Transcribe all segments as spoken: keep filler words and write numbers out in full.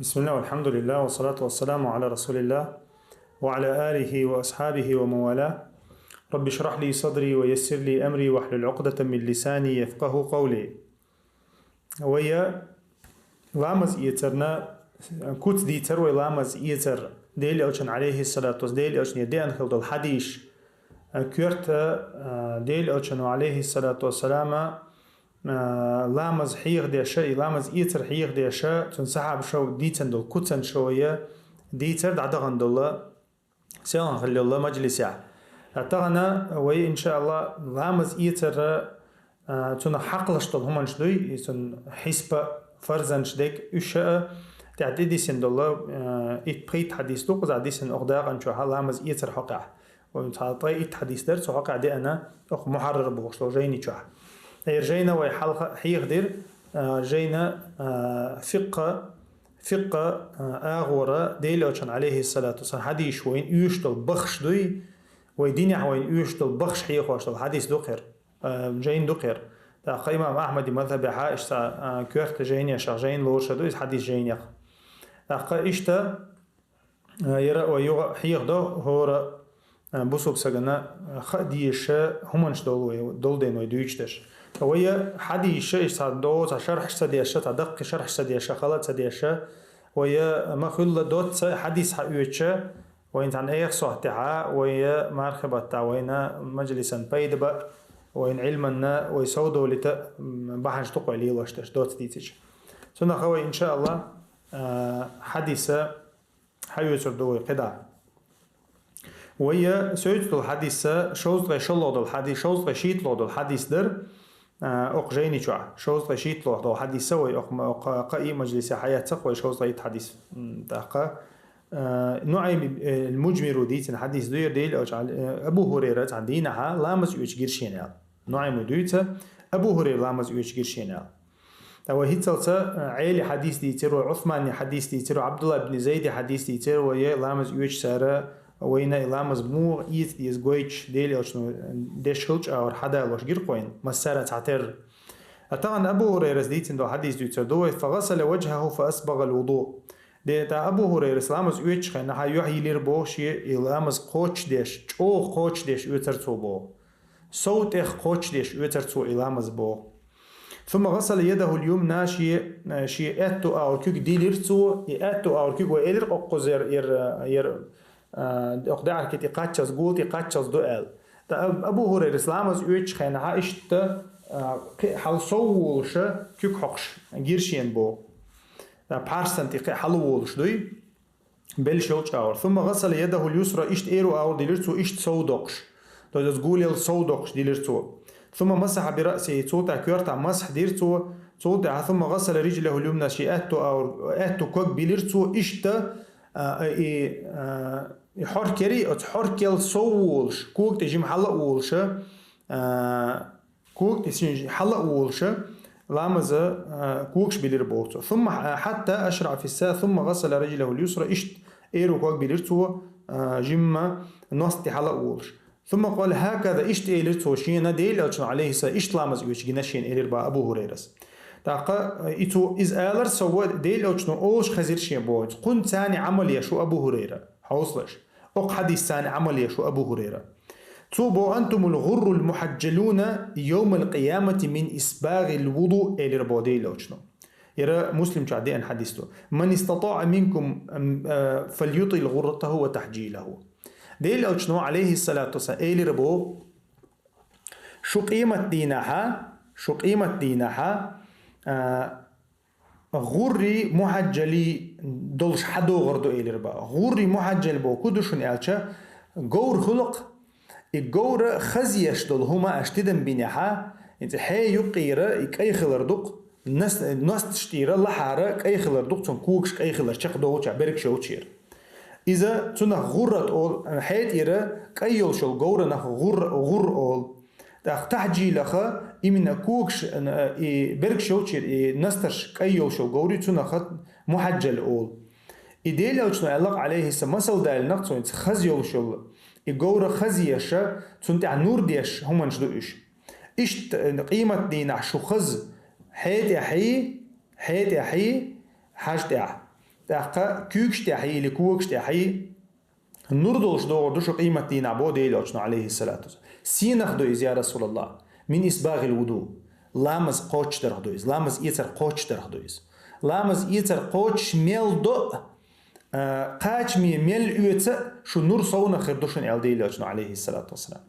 بسم الله والحمد لله والصلاة والسلام على رسول الله وعلى آله وأصحابه ومن والاه. رب اشرح لي صدري ويسر لي أمري واحلل عقدة من لساني يفقه قولي. Вай ламаз эцарна куц дийцар, вай ламаз эцар Дела Элчан, алейхиссалату вассалам, Дела Элчан деан хилдал хадиш, коьрта Дела Элчано, алейхиссалату вассалама, ламаз хьехадеш, и ламаз эцар хьехадеш, цун сахьабаша дийцан дола куцаш вай дийцар дӀадахана дола селхан хилла мажлисехь. Тахана вай, иншааллах, ламаз эцар, цунах хьакхалаш дола хӀуманаш дуй, и цун хьисапа, фарзанаш дег, уьш а, тӀехь тӀедисина дола итт-пхийтта хьадис ду, кхузахь дисина укх дакъан чохь ламаз эцар хьокъехь. Вайн цхьа ткъе итт хьадис дара цу хьокъехь деана, укх Мухьаррар бохуш долу жайни чохь. Эр жайна вай хьалха хьехадира, жайна фикъхӀа, фикъхӀа агӀора Дела Элчан, алейхиссалату вассалам, хьадиш вайн оьшуш долу бахаш дуй, вай динехь вайн оьшуш долу бахаш хьехош долу хьадис ду кхера, жайна ду кхера. ТӀаккха имам Ахьмади мазхабехьа иштта коьрта жайнешах жайна лоруш ду иза хьадис жайнех. ТӀаккха иштта Яра а вай юха хьехадо хӀора бусулба сагана хаа дезаш хӀуманаш долу вай, долу ден вай дуьйцуш дерш. Вай хьадисаш иштта цхьа догӀу, цхьа шархьаш ца деш, цхьа даккхий шархьаш ца деш, хала ца деш, вай ма-хуьллу доцца хьадис хьаоьцуш, вайна цхьана эха сохьтехьа, вай мархи баттахь вайна мажлисан пайда баа, вайна Ӏилманна вай совдовлита бахьанаш ду-кх вай лелош дерш, доцца дийцича. Цунах вай, иншааллах, хьадиса хьаоьцур ду вай кхидӀа. Вай соьца долу хьадис, шовзткъе шолгӀа долу хьадис, шовзткъе шийтталгӀа долу хьадис дара, окху жайни чохь. Шовзткъе шийтталгӀа долу хьадис вай окху, окху кхаа мажлисе хьаэцна-кх вай шовзткъе итт хьадис. ТӀаккха Нуайм ибн Муджмиру дийцина хьадис ду, яра Дела Элча, Абу ХӀурайра цхьана дийнахьа ламаз оьцуш гира шена аьлла. Нуайма дуьйцу, Абу ХӀурайра ламаз оьцуш гира шена аьлла. Ткъа вай хӀинцалца Ӏели хьадис дийцира, вай Ӏусмани хьадис дийцира, вай Ӏабдулла ибн Зайди хьадис дийцира, вай ламаз оьцуш цара, вайна и ламаз муха эца деза гойтуш, Дела Элчано деш хилча а вара хьадалош гира-кх вайна, массара а цхьатерра. Ткъа тахана Абу ХӀурайрас дийцина долу хьадис дуьйцур ду вай: «فغسل وجهه فأسبغ الوضوء». Де, тӀа Абу ХӀурайрас ламаз оьцучу хенахьа юьхь йилира боху шен, и ламаз кхочушдеш, чӀогӀа кхочушдеш оьцура цо боху. Сов тӀех кхочушдеш оьцура цо и ламаз боху. «ثم غسل يده اليمنى», шен, шен аьтту агӀор куьг дилира цо, и аьтту агӀор куьг вай элира кхузара, яра, яра, а, окху даьӀахкита и кхаччалц, гула тӀе кхаччалц ду аьлла. ТӀа Аб-, Абу ХӀурайрас ламаз оьцучу хенахьа иштта, а, кхин а хьала сов волуша куьг хьокхуш гира шена боху. ТӀа пхьарсан тӀе кхин а хьала волуш дуй. Белш йолчу агӀор. «ثم غسل يده اليسرى», иштта эру агӀор дилира цо, иштта сов доккхуш. То есть гулел сов доккхуш дилира цо. «ثم مسح برأسه», цул тӀаьхьа коьртахь масхь дира цо, цул тӀаьхьа «ثم غسل رجله اليمنى», шен аьтту агӀор, аьтту ког билира цо, иштта, а, и, а, и хьоркери, оцу хьоркел сов волуш, кога тӀе жима хьала а волуша, а, Кога тӀе шен хьала а волуша, ламаза, а, когаш билира боху цо. «ثم حتى أشرع في الساعي ثم غسل رجله اليسرى», иштта эру ког билира цо, а, жимма ност тӀе хьала а волуш. «ثم قال هكذا», иштта элира цо шена, Дела Элчано, алейхиссалам, иштта ламаз оьцуш гина шена элира боху Абу ХӀурайрас. ТӀаккха, а, и цо иза алар сов, Дела Элчано олуш хезира шена боху. Кхунца цхьаьна Ӏамал еш ву Абу ХӀурайра. Хьовсалаш. Окху хьадисца цхьаьна Ӏамал еш ву Абу ХӀурайра. Цо боху: «أنتم الغر المحجلون يوم القيامة من إسباغ الوضوء», элира боху Дела Элчано. Яра Муслим чохь деана хьадис ду. «من استطاع منكم، ам, а, فليطل غرته وتحجيله». Дела Элчано, алейхиссалату вассалам, элира боху: шу къемат дийнахьа, шу къемат дийнахьа, а, гӀурри мухьаджали долуш хьадогӀур ду, элира боху. ГӀурри мухьаджал боху ду шуна аьлча, говр хуьлу-кх, и говра хазъеш долу хӀума аша тидам бинехьа, иза хье юккъера и кӀай хилар ду-кх, нас-, носташ тӀера лахьара кӀай хилар ду-кх, цунна когаш кӀай хилар чекхдолча, бергаш йолчера. Иза цунах гӀуррат олу, хье тӀера кӀай йолуш йолу говранах гӀур-, гӀур олу. ТӀаккха тахьджилаха, именно когаш, э, и бергаш йолчера, и настарш кӀай йолуш йолу говрий, цунах мухьаджал олу. И Дела Элчано аьлла-кх, алейхиссалам, масал далина-кх цуьнца, хаза йолуш йолу, и говра хазъеша, цунна тӀехь нур деш хӀуманаш ду уьш. Иштта, э, къемат дийнахь шу хаза хье тӀехьий, хье тӀехьий, хьажа тӀехь. ТӀаккха куьйгаш тӀехьий или когаш тӀехьий нур долуш догӀур ду шу къематдийнахь, бо Делан Элчано, алейхиссалату вассалам. Сенах ду иза, я Расулаллах? Мин исбагъил вуду. Ламаз кхочушдарх ду иза, ламаз эцар кхочушдарх ду иза. Ламаз эцар кхочуш мел до а, кхачаме мел оьцу а шу нур совнах хир ду шуна, аьлла Делан Элчано, алейхиссалату вассалам.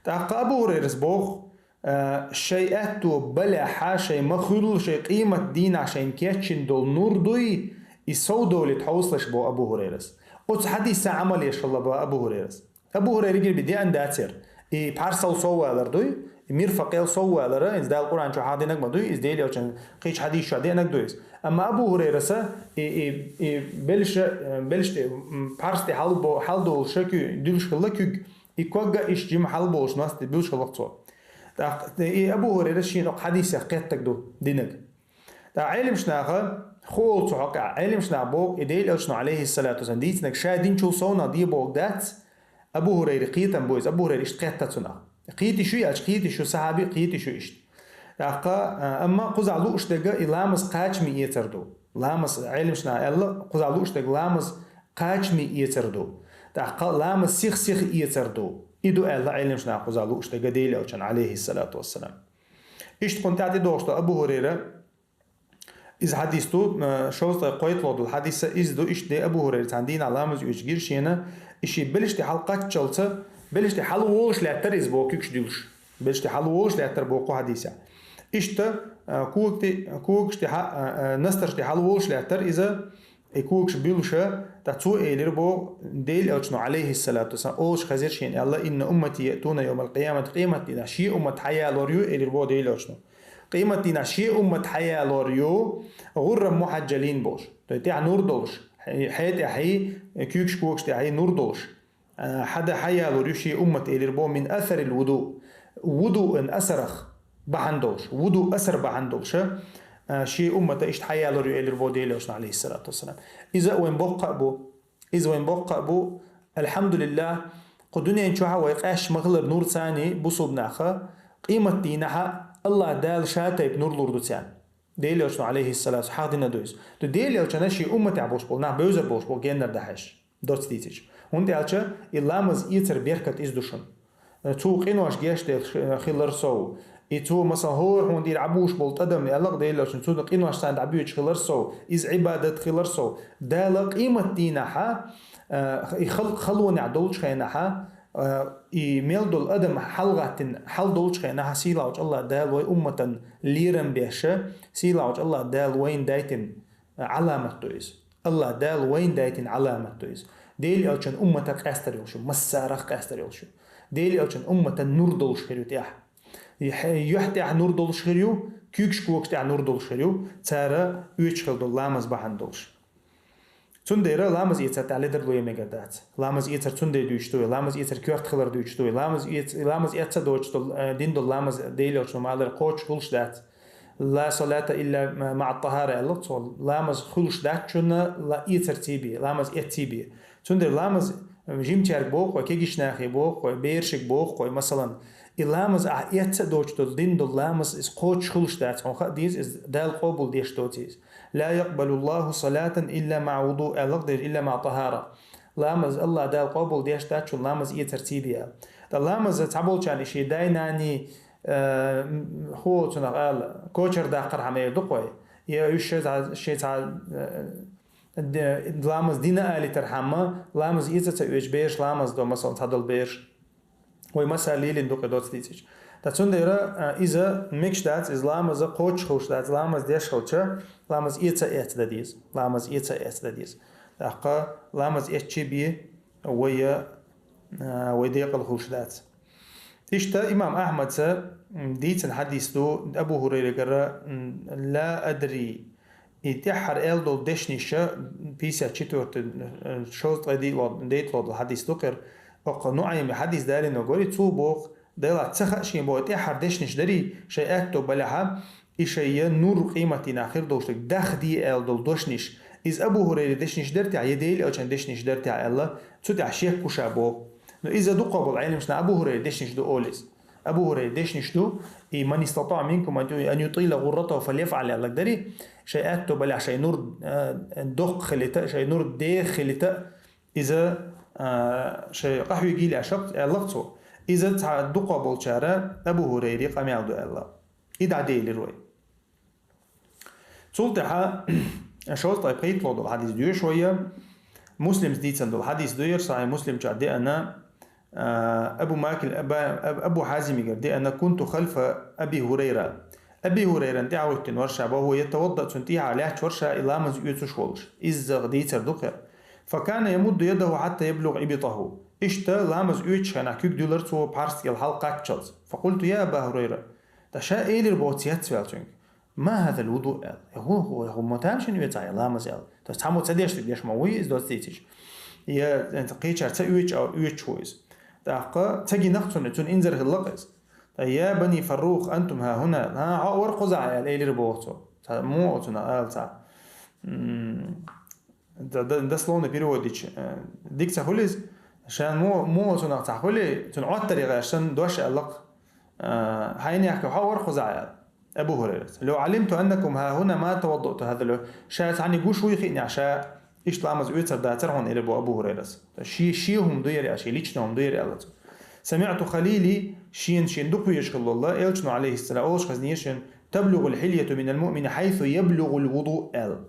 ТӀаккха Абу Хурайрас боху, а, шайн аьтто балехьа, шайн ма хуьллу, шайн къематдийнахь шайна кечйина долу нур дуй, и сов долийта хьовсалаш, бо Абу Хурайрас. Оцу хьадисца Ӏамал еш хилла, бо Абу Хурайрас. Абу Хурайригара бен деана дацара. И пхьарсал соввалар дуй, и мирфакъел соввалара, иза Дала Къуръан чу хьахдинарг ма дуй, иза Делан Элчан кхечу хьадисаш чохь деанарг ду иза. Амма Абу Хурайраса и, и, и белша, белш тӀе, м, пхьарс тӀе хьалбо-, хьалдолуш шу куь-, дуьлуш хилла куьг, и когга иштта жима хьалболуш нос тӀе буьлуш хилла цо. ТӀаккха и Абу Хурайрас шена окху хьадисех кхеттарг ду динарг. ТӀаккха Ӏеламнаха хуула цу хьокъехь, Ӏеламнаха боху, и Делан Элчано, алейхиссалату вассалам, дийцинарг ша динчул совнах де бохург дац, Абу Хурайри кхетам бу иза, Абу Хурайри иштта кхетта цунах. Кхеташ ю аьлча, кхеташ ю, сахьаби кхеташ ю иштта. ТӀаккха, а, амма кхузахь лууш дерг и ламаз кхачаме эцар ду. Ламаз, Ӏеламнаха аьлла, кхузахь лууш дерг ламаз кхачаме эцар ду. ТӀаккха ламаз сих-сиха эцар ду. И ду аьлла Ӏеламнаха кхузахь лууш дерг Делан Элчан, алейхиссалату вассалам. Иштта кхунна тӀаьхьа тӀедогӀуш ду Абу Хурайра, иза хьадис ду, э, шовзткъе кхойтталгӀа долу хьадис а иза ду, иштта де Абу Хурайра цхьана дийнахь ламаз оьцуш гира шена, и шен белш тӀе хьалакхаччалца, белш тӀе хьалаволуш лаьттара иза боху куьгаш дуьлуш. Белш тӀе хьалаволуш лаьттара боху хьадисехь. Иштта, э, кога тӀе, когаш тӀе хьа-, э, э, настарш тӀе хьалаволуш лаьттара иза, и когаш буьллуша, ткъа цо элира боху, Делан Элчано, алейхиссалату вассалам, олуш хезира шена аьлла: «Инна уммати яътуна йовмал къиямати», къематдийнахь шен уммат хьаялор ю, элира боху Делан Элчано. Къематдийнахь шен уммат хьаялор ю, гӀурран мухьаджалин болуш. То есть тӀехь нур долуш, хье-, хье тӀехьий, куьйгаш когаш тӀехьий нур долуш. А, хьада хьаялор ю шен уммат, элира боху, мин асарил вуду. Вудуъан асарах бахьана долуш, вуду асар бахьана долуша, а, шен уммата иштта хьаялор ю, элира боху Делан Элчано, алейхиссалату вассалам. Иза а вайн боккха а бу. Иза вайн боккха а бу. Алхьамдулиллах, кху дуьнен чохь а вай къаьсташ ма хилар нур царний, бусулба наха, къематдийнахь а Аллах Дала ша тайпа нур лур ду царна. Делан Элчано, алейхиссалату, хьахдина ду иза. Ду Делан Элчано шен умматехь болуш болу нах бевзар болуш болу геннара дӀахьаьжча, доцца дийцича. ХӀунда аьлча и ламаз эцар беркат иза ду шуна. Цо къинош гечделла хилар сов. И цо, масала, хӀора хьуна тӀера Ӏабуш болу тӀадам аьлла-кх Делан Элчано, цунна къинош царна дӀабоьдуш хилар сов. Иза Ӏибадат хилар сов. Дала къематдийнахь а, э, и халкъ халонехь долчу хенахь а, э, и мел долу адам хьалагӀаттина, хьал долчу хенахь а, сийлахьчу Аллах Дала вай умматан лерам беша, сийлахьчу Аллах Дала вайна дайтина, э, Ӏаламат ду иза. Аллах Дала вайна дайтина Ӏаламат ду иза. Делан Элчан уммата къаьстар йолуш ю, массарах къаьстар йолуш ю. Делан Элчан уммата нур долуш хир ю тӀехь. Юьхь-, юьхь тӀехь нур долуш хир ю, куьйгаш когаш тӀехь нур долуш хир ю, цара оьцуш хила долу ламаз бахьана долуш. Цундела ламаз эцар тӀехь ледарло ян мегар дац. Ламаз эцар цундела дуьйцуш ду вай, ламаз эцар коьрта хилар дуьйцуш ду вай, ламаз эц-, ламаз эцца доцуш долу, э, дин долу ламаз Делан Элчано ма аллара кхочуш хуьлуш дац. Ла салата илла ма-, маӀа тахара аьлла цо, ламаз хуьлуш дац шуна ла-, эцарций бен, ламаз эцций бен. Цундела ламаз, э, жимчаьрга боху вай, кегийчу нахе боху вай, берашка боху вай, масалан, и ламаз ахь эцца а доцуш долу дин долу ламаз, иза кхочуш хуьлуш дац, хьуна хаа деза, иза Дала къобал деш доций иза. «Ла якъбалуллаху салатан илла маӀа вуду», аьлла-кх дерриг, «илла маӀа тахара». Ламаз Аллах Дала къобал деш дац шуна ламаз эцарций бен аьлла. Ткъа ламаз цхьаболчарна и шен дай-наний, э, м, хӀун олу цунах ала, кочар даккхархьама эр ду-кх вай. Я уьш шайн цхьа, шайн цхьа, э, де-, ламаз дина алийтархьама, ламаз эца ца оьцу бераш ламаз до, масалан, цхьадолу бераш. Вай масал лелийна ду-кх и доцца дийцича. Ткъа цундела, а, иза мегаш дац, иза ламаза кхочуш хуьлуш дац, ламаз деш хилча, ламаз эца а эцна деза, ламаз эца а эцна деза. ТӀаккха ламаз эцчий бен вай, а, вай декъала хуьлуш дац. Иштта имам Ахьмадца, м, дийцина хьадис ду Абу Хурайрагара, м, «Ла адри». И тӀаьххьара аьлла долу дешнаш, пятьдесят четвёртый, э, шовзткъе дийла-, дейтталгӀа долу хьадис ду кхера. Оккха НуӀайми хьадис далийна вогӀури, цо боху, Дела ца хаьа шен боху, тӀаьххьара дешнаш дарий, шайн аьтто балехьа, и шайн я нур къематдийнахь хир долуш дерг дахде аьлла долу дешнаш. Иза Абу Хурайра дешнаш дара техьа, я Делан Элчан дешнаш дара техьа аьлла, цу тӀехь шек ву ша боху. Но иза дукхахболу Ӏеламнаха Абу Хурайра дешнаш ду олу иза. Абу Хурайра дешнаш ду, и «من استطاع منكم أن يطيل غرته فليفعل» аьлла дари, шоай аьттув балехь шоай нур, э, доккха хилийта, шоай нур деха хилийта, иза, э, шоай къахьоьгийла аьлла цо. Иза цхьа дукхагӀа болчара Абу Хурайра къамаьл ду аьлла. И дӀаделира вай. Цул тӀехьа шовзткъеи пхийтталагӀа дола хьадис доьшу вай. Муслима дийца дола хьадис ду ер, Сахьихь Муслим чу деана, а, Абу Макил, Аба-, Аб-, Абу Хьазимагара деана: «كنت خلف أبي هريرة». Аби Хурайрана тӀехьа хӀоттина вар ша, وهو يتوضأ, цунна тӀехьа лаьтташ вар ша, и ламаз оьцуш волаш. Изза дийцар ду-кх ер. «فكان يمد يده حتى يبلغ إبطه». Иштта ламаз оьцучу хенахь куьг дуьллура цо пхьарс кӀел хьалкхаччалц. «فقلت: يا أبا هريرة». ТӀаккха ша элира боху цецваьлла цуьнга: «ما هذا الوضوء؟» аьлла. «Я хӀу, хӀу, хӀу ма тамашийна оьцу хьан ламаз?» аьлла. То есть цхьаммо ца деш дерг деш ма вуй иза, доцца дийцича. Я, э, кхечара ца оьцуш, оьцуш ву иза. ТӀаккха ца гина-кх цунна, цунна инзар хилла-кх иза. ТӀаккха: «يا بني فروخ، أنتم ها هنا». «ХӀан, хьо а вара кхузахь», аьлла, элира боху цо. Цхьа, муха оцунах ала цхьа. М, д-, д-, дословно перевод дича, э, дика ца хуьлу иза. Шен муха, муха оцунах цхьа хуьлий, цунна Ӏоттаре гӀерташ санна дош аьлла-кх. Э, хьайна яхка, хьо а вара кхузахь аьлла. Абу Хурайрас: «لو علمت أنكم ها هنا ما توضأت هذا الوضوء». Ша цхьанне гуш вуй хиънехь, ша иштта ламаз оьцур дацара хьуна, элира боху Абу Хурайрас. Шен, шен хӀума ду яра, шен личный хӀума ду яра аьлла цо. «سمعت خليلي», шена, шена дукха везаш хилла волу Элчано, Ӏалайхиссалам, олуш хезнера шена: «تبلغ الحلية من المؤمن حيث يبلغ الوضوء», аьлла.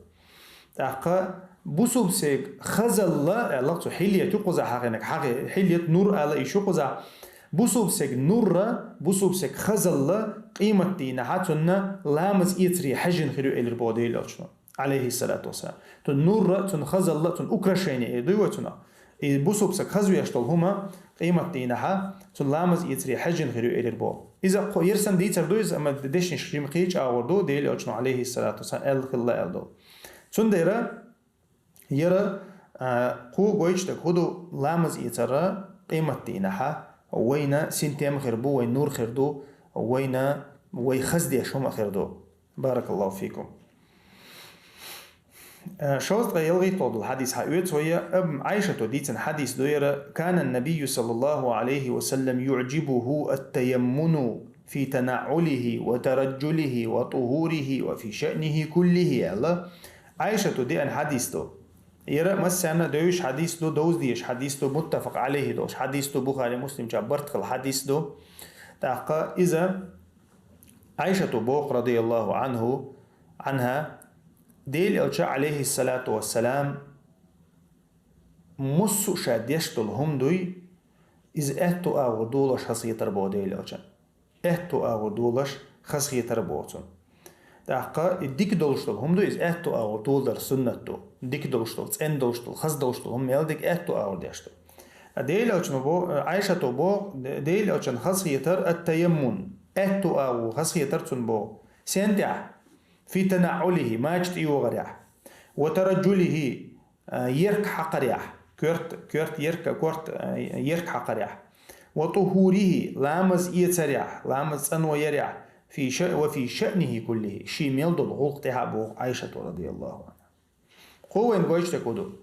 ТӀаккха бусулба стеган хазалла, аьлла цо, хьильят ю кхузахь хьахийнарг, хьахе-, хьильят нур аьлла, и шу кхузахь. Бусулба стеган нурра, бусулба стеган хазалла къематдийнахьа цунна ламаз эцаре хьаьжжина хир ю, элира боху Делан Элчано, Ӏалайхиссалату вассалам. Цунна нурра, цунна хазалла, цунна украшение эр ду вай цунах. И бусулба стаг хазвеш долу хӀума къематдийнахьа цунна ламаз эцаре хьаьжжина хир ю, элира боху. Иза кхо-, ер санна дийцар ду иза, амма дешнаш жима кхечу агӀор ду, Делан Элчано, Ӏалайхиссалату вассалам, аьлла хилла аьлла долу. Цундела яра, а, кхо гойтуш дерг хӀун ду, ламаз эцар къематдийнахьа вайна синтем хир бу, вайн нур хир ду, вайна вай хаздеш хӀума хир ду. Баракаллаху фикум. Э, шовзткъе ялхитталгӀа долу хьадис хьаоьцу вай, ам, Ӏайшато дийцина хьадис ду яра: «كان النبي صلى الله عليه وسلم يعجبه التيمن في تنعله وترجله وطهوره وفي شأنه كله», аьлла. Ӏайшато деана хьадис ду. Яра массарна а девзаш хьадис ду, довза дезаш хьадис ду, муттафакъ Ӏалайхи долуш хьадис ду, Бухари, Муслим чохь барт хилла хьадис ду. ТӀаккха иза Ӏайшато боху, радияллаху Ӏанху, Ӏанхьа, Делан Элча, Ӏалайхиссалату вассалам, массо а ша деш долу хӀума дуй, иза аьтту агӀор долуш хазахетара боху Делан Элчана. Аьтту агӀор долуш хазахетара боху цунна. ТӀаккха и дика долуш долу хӀума ду, иза аьтту агӀор доладар суннат ду. Дика долуш долу, цӀена долуш долу, хаза долуш долу хӀума мел дика аьтту агӀор деш ду. Делан Элчано бо-, Ӏайшато боху, Делан Элчана хазахетара ат-таяммун, аьтту агӀо хазахетара цунна боху. Сен тӀехь? Фи танаӀулихи, мача тӀейогӀарехь. Ва тараджулихи, а, ерка хьакхарехь. Коьрта, коьрта ерка, корта, а, ерка хьакхарехь. Ва тухурихи, ламаз эцарехь, ламаз цӀано ярехь. Фи ша-, ва фи шаънихи куллихи. Шен мел долу гӀуллакх тӀехь а боху Ӏайшато, радияллаху Ӏанха. Кхо вайна гойтуш дерг хӀун ду?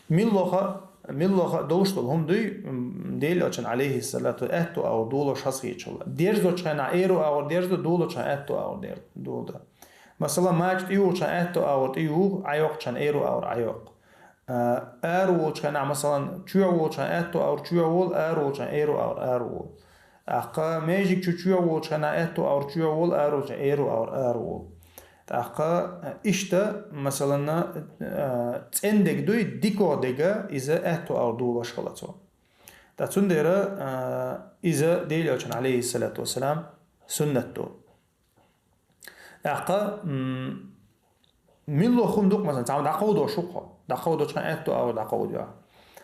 Милла а, милла а долуш долу хӀума дуй, м, Делан Элчана, Ӏалайхиссалату, аьтту агӀор долуш хазахеташ хилла. Дерзочу хенахь аьрру агӀор дерзадо, долочу хенахь аьтту агӀор дер-, доладо. Масала, мача тӀейогӀучу хенахь аьтту агӀор тӀейогӀу, Ӏойоккхучу хенахь аьрру агӀор Ӏойоккху. А, араволучу хенахь, масалан, чоьхьа волчу хенахь аьтту агӀор чоьхьа волу, араволчу хенахь аьрру агӀор араволу. ТӀаккха межиг чу чоьхьа волчу хенахь аьтту агӀор чоьхьа волу, араволчу хенахь аьрру агӀор араволу. ТӀаккха, а, иштта, масалан, а, цӀена дерг дуй, дикох дерг, иза аьтту агӀор долуш хилла цо. ТӀаккха цундела, а, иза Делан Элчана, Ӏалайхиссалату вассалам, суннат ду. ТӀаккха, м, милла а хӀума ду-кх, масалан, цхьамма дӀакховдош ву-кх хьо. ДӀакховдочу хенахь аьтту агӀор дӀакховдо ахь.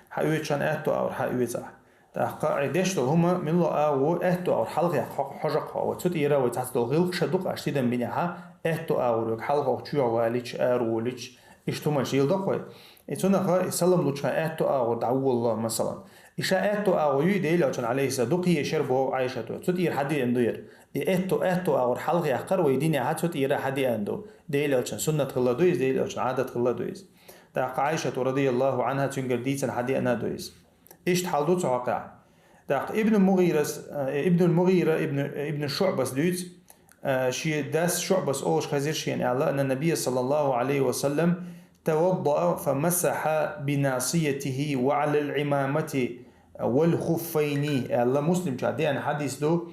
Хьаоьцучу хенахь аьтту агӀор хьаоьцу ахь. ТӀаккха хьайн деш долу хӀума милла а агӀо аьтту агӀор хьалха яккха хьо-, хьожа-кх хьо. Вай цу тӀера вай цхьацца долу гӀиллакх ша ду-кх аш тидам бинехьа, аьтту агӀор вайга хьалха чоьхьа валийча, араволийча, иштта хӀуманаш йийла ду-кх вай. И цунах и салам лучу хенахь аьтту агӀор дӀаволало, масалан. И ша аьтту агӀо юй, Делан Элчана, Ӏалайхиссалам, дукха езаш яра боху Ӏайшато. Цу тӀера хьадеана ду яра. И аьтту, аьтту агӀор хьалха яккхар вай динехьа цу тӀера хьадеана ду. Делан Элчана суннат хилла ду иза, Делан Элчана Ӏадат хилла ду иза. ТӀаккха Ӏайшато, радияллаху Ӏанха, цуьнгара дийцина хьадеана ду иза. Иштта хьал ду цу хьокъехь. ТӀаккха Ибн Мугъирас, э, Ибн Мугъира, Ибн, Ибн ШуӀбас дуьйцу, э, шен дас ШуӀбас олуш хезира шена аьлла, анна Набия саллаллаху алейхи ва саллам таваддаъа фа масаха бинасиятихи ва алал имамати вал хуффайни аьлла, Муслим чохь деана хьадис ду,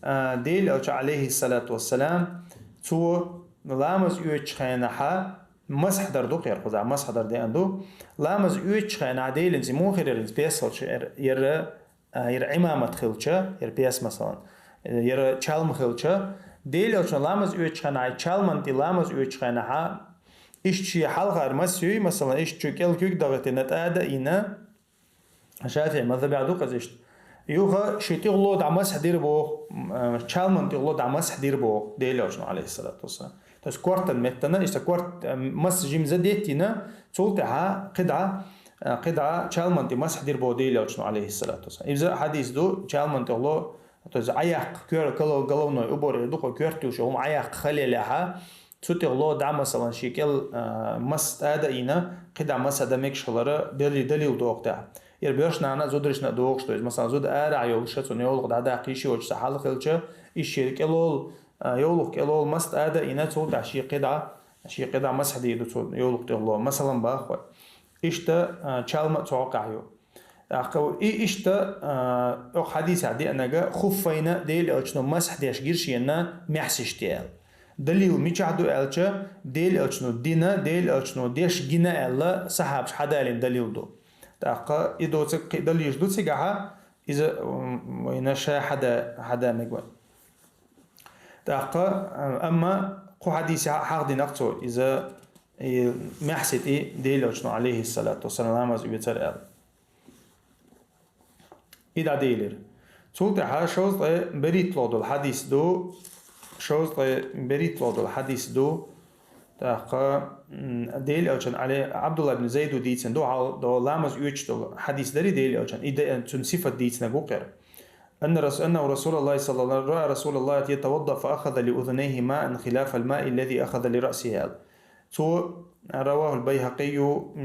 э, Дела Элча алейхи салату вассалам, цо ламаз оьцучу хенахьа масхь дар ду кхера, кхузахь масхь дар деана ду. Ламаз оьцучу хенахь Делинца муха хир яра, пес хилча яра, яра а, яра Ӏимамат хилча, яра пес, масалан, яра чалма хилча, Дела Элчано ламаз оьцучу хенахь, чалман тӀе ламаз оьцучу хенахьа, иштта шен хьалхара мас юй, масалан, иштта чу кӀел куьг дахийтина, тӀада а йина, ШафиӀи мазхабехь ду кхуза иштта. Юха шен тӀехула дӀа масхь дира боху, м, а, чалман тӀехула дӀа масхь дира боху Дела Элчано, алейхиссалату вассалам. То есть кортан меттана, иштта корт, а, мас жимза деттина, цул тӀаьхьа кхидӀа, а, кхидӀа чалман тӀе масхь дира боху Дела Элчано, алейхиссалату вассалам. Иза хьадис ду, чалман тӀехула, то есть Ӏаяккха, кер-, гало-, головной убор эр ду кху, коьртуш йолу хӀума Ӏаяккха хилелехьа, цу тӀехула дӀа, масалан, шен кӀел, а, мас тӀада а йина, кхидӀа мас а дан мегаш хилара дали-, далил доху тӀехь. Яра боьршнана а, зударшна а дохуш ду иза. Масалан, зуда арахь йолуш, цунна йовлакх дӀадаккха йиш йоцуш цхьа хьал хилча, иштта шен кӀелол, а, йовлакх кӀелол мас тӀада а йина, цул тӀаьхьа шен кхидӀа, шен кхидӀа масхь дийр ду цу йовлакх тӀехула. Масалан, боху кху. Иштта, а, чалма а цу хьокъехь ю. ТӀаккха и иштта, а, окху хьадисехь деанарг, хуффайна Дела Элчано масхь деш гира шена маьхьсаш тӀе аьлла. Далил мичахь ду аьлча, Дела Элчано дина, Дела Элчано деш гина аьлла, сахьабаш хьадалийна далил ду. ТӀаккха и доцург кхин далилаш ду цигахьа, иза, м, вайна ша хьада-, хьада мега вай. ТӀаккха, а, амма кху хьадисехь хьахдинарг цо, иза, и, маьхьсий тӀе Дела Элчано, алейхиссалату вассалам, ламаз оьцура аьлла. И дӀаделира. Цул тӀаьхьа шовзткъе берхӀитталгӀа долу хьадис ду, шовзткъе берхӀитталгӀа долу хьадис ду, тӀаккха, м, Дела Элчан Ӏали, Абдулла ибн Зайду дийцина ду, хьал до ламаз оьцуш долу хьадис дарий Дела Элчан, и де-, цуьнан сифат дийцинарг ву кхера. أن رس-، أنه رسول الله صلى الله، رأى رسول الله يتوضأ فأخذ لأذنيه ماء خلاف الماء الذي أخذ لرأسه аьлла. Цо, رواه البيهقي,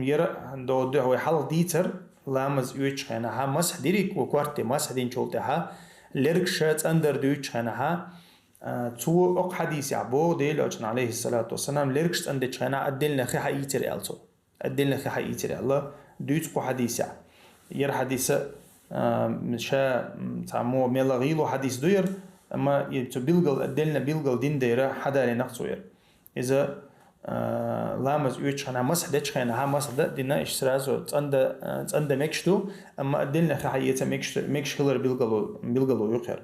яра до дуьхьа вай хьалха дийцар, ламаз оьцучу хенахьа масхь дириг, ва корте масхь динчул тӀаьхьа, лергаш цӀандар дуьйцучу хенахьа, а, цо окху хьадисехь боху Дела Элчан, алейхиссалату вассалам, лергаш цӀандечу хенахь отдельно хи хьаийцира аьлла цо. Отдельно хи хьаийцира аьлла, дуьйцу кху хьадисехь. Яра хьадиса, а, ша, м, цхьа мо мелла гӀийло хьадис ду яра, амма и цу билгал, отдельно билгал дина дера хьадалийнарг цо яра. Иза, а, ламаз оьцучу хенахь, масхь дечу хенахь, масхь дан а дина, иштта сразу цӀанда, а, цӀанда мегаш ду, амма отдельно хи хьаэца мегаш, мегаш хилар билгало, билгало ю кхера.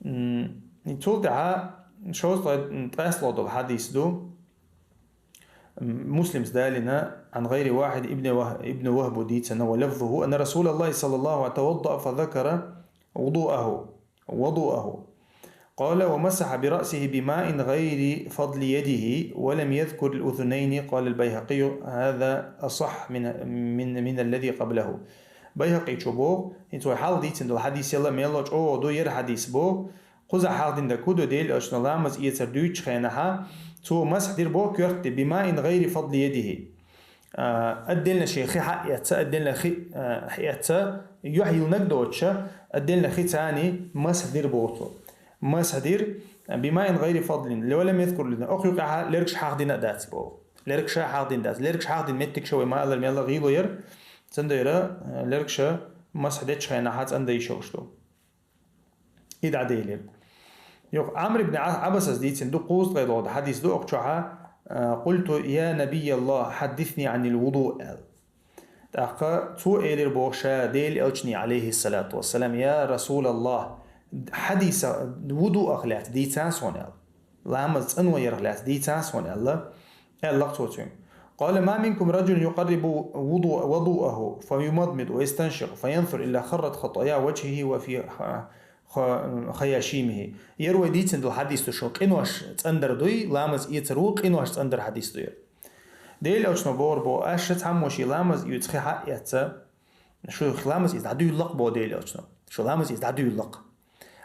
М, цул тӀаьхьа шовзткъе ткъаьстло долу хьадис ду. Муслимс далина, عن غير واحد ابن وه-، ابن وهب дийцина, ولفظه أن رسول الله صلى الله عليه وسلم توضأ فذكر وضوءه، وضوءه. قال: ومسح برأسه بماء غير فضل يده ولم يذكر الأذنين. قال البيهقي: هذا أصح من، من، من الذي قبله. Байхакъичо боху, хӀинца вай хьалха дийцина долу хьадисел а мелла чӀогӀа ду яра хьадис боху, кхузахь хьахдина дерг хӀун ду, Дела Элчано ламаз эцар дуьйцучу хенахьа, цо масхь дира боху коьртан тӀе, بماء غير فضل يده. А, отдельно шен хи хьаэцна, отдельно хи, а, хьаэцна, юьхь йиллинарг доцуша, отдельно хи царний масхь дира боху цо. Масхь дира, بماء غير فضل, ولم يذكر الأذنين. Окху юкъахьа лергаш хьахдина а дац боху. Лергаш хьахдина дац. Лергаш хьахдина меттигаш вай ма-аллара мелла гӀийло яра. Цундела, а, лергаш масхь дечу хенахьа цӀанда йиш йолуш ду. И дӀаделира. Юха Ӏамр ибн Ӏа-, Ӏабасас дийцина ду, кхузткъе долу хьадис ду, окху чохьа, а, قلت: يا نبي الله، حدثني عن الوضوء, аьлла. ТӀаккха цо элира боху ша Дела Элчане, алейхиссалату вассалам: يا رسول الله, хьадиса вудуах лаьцна дийцан суна, аьлла. Ламаз цӀанваларх лаьцна дийцан суна, аьлла, аьлла-кх цо цуьнга. قال: ما منكم رجل يقرب وضوء-، وضوءه فيمضمض ويستنشق فينظر إلا خرت خطاياه وجهه وفي خ-، خ-، خياشيمه. Яра вай дийцина долу хьадис ду шуна, къинош цӀандар дуй, ламаз эцар ву, къинош цӀандар хьадис ду яра. Дела Элчано бохура боху, аша цхьаммо шен ламаз оьцу хи хьаэцна, шу ламаз иза дӀадуьйлла-кх боху Дела Элчано. Шу ламаз иза дӀадуьйлла-кх.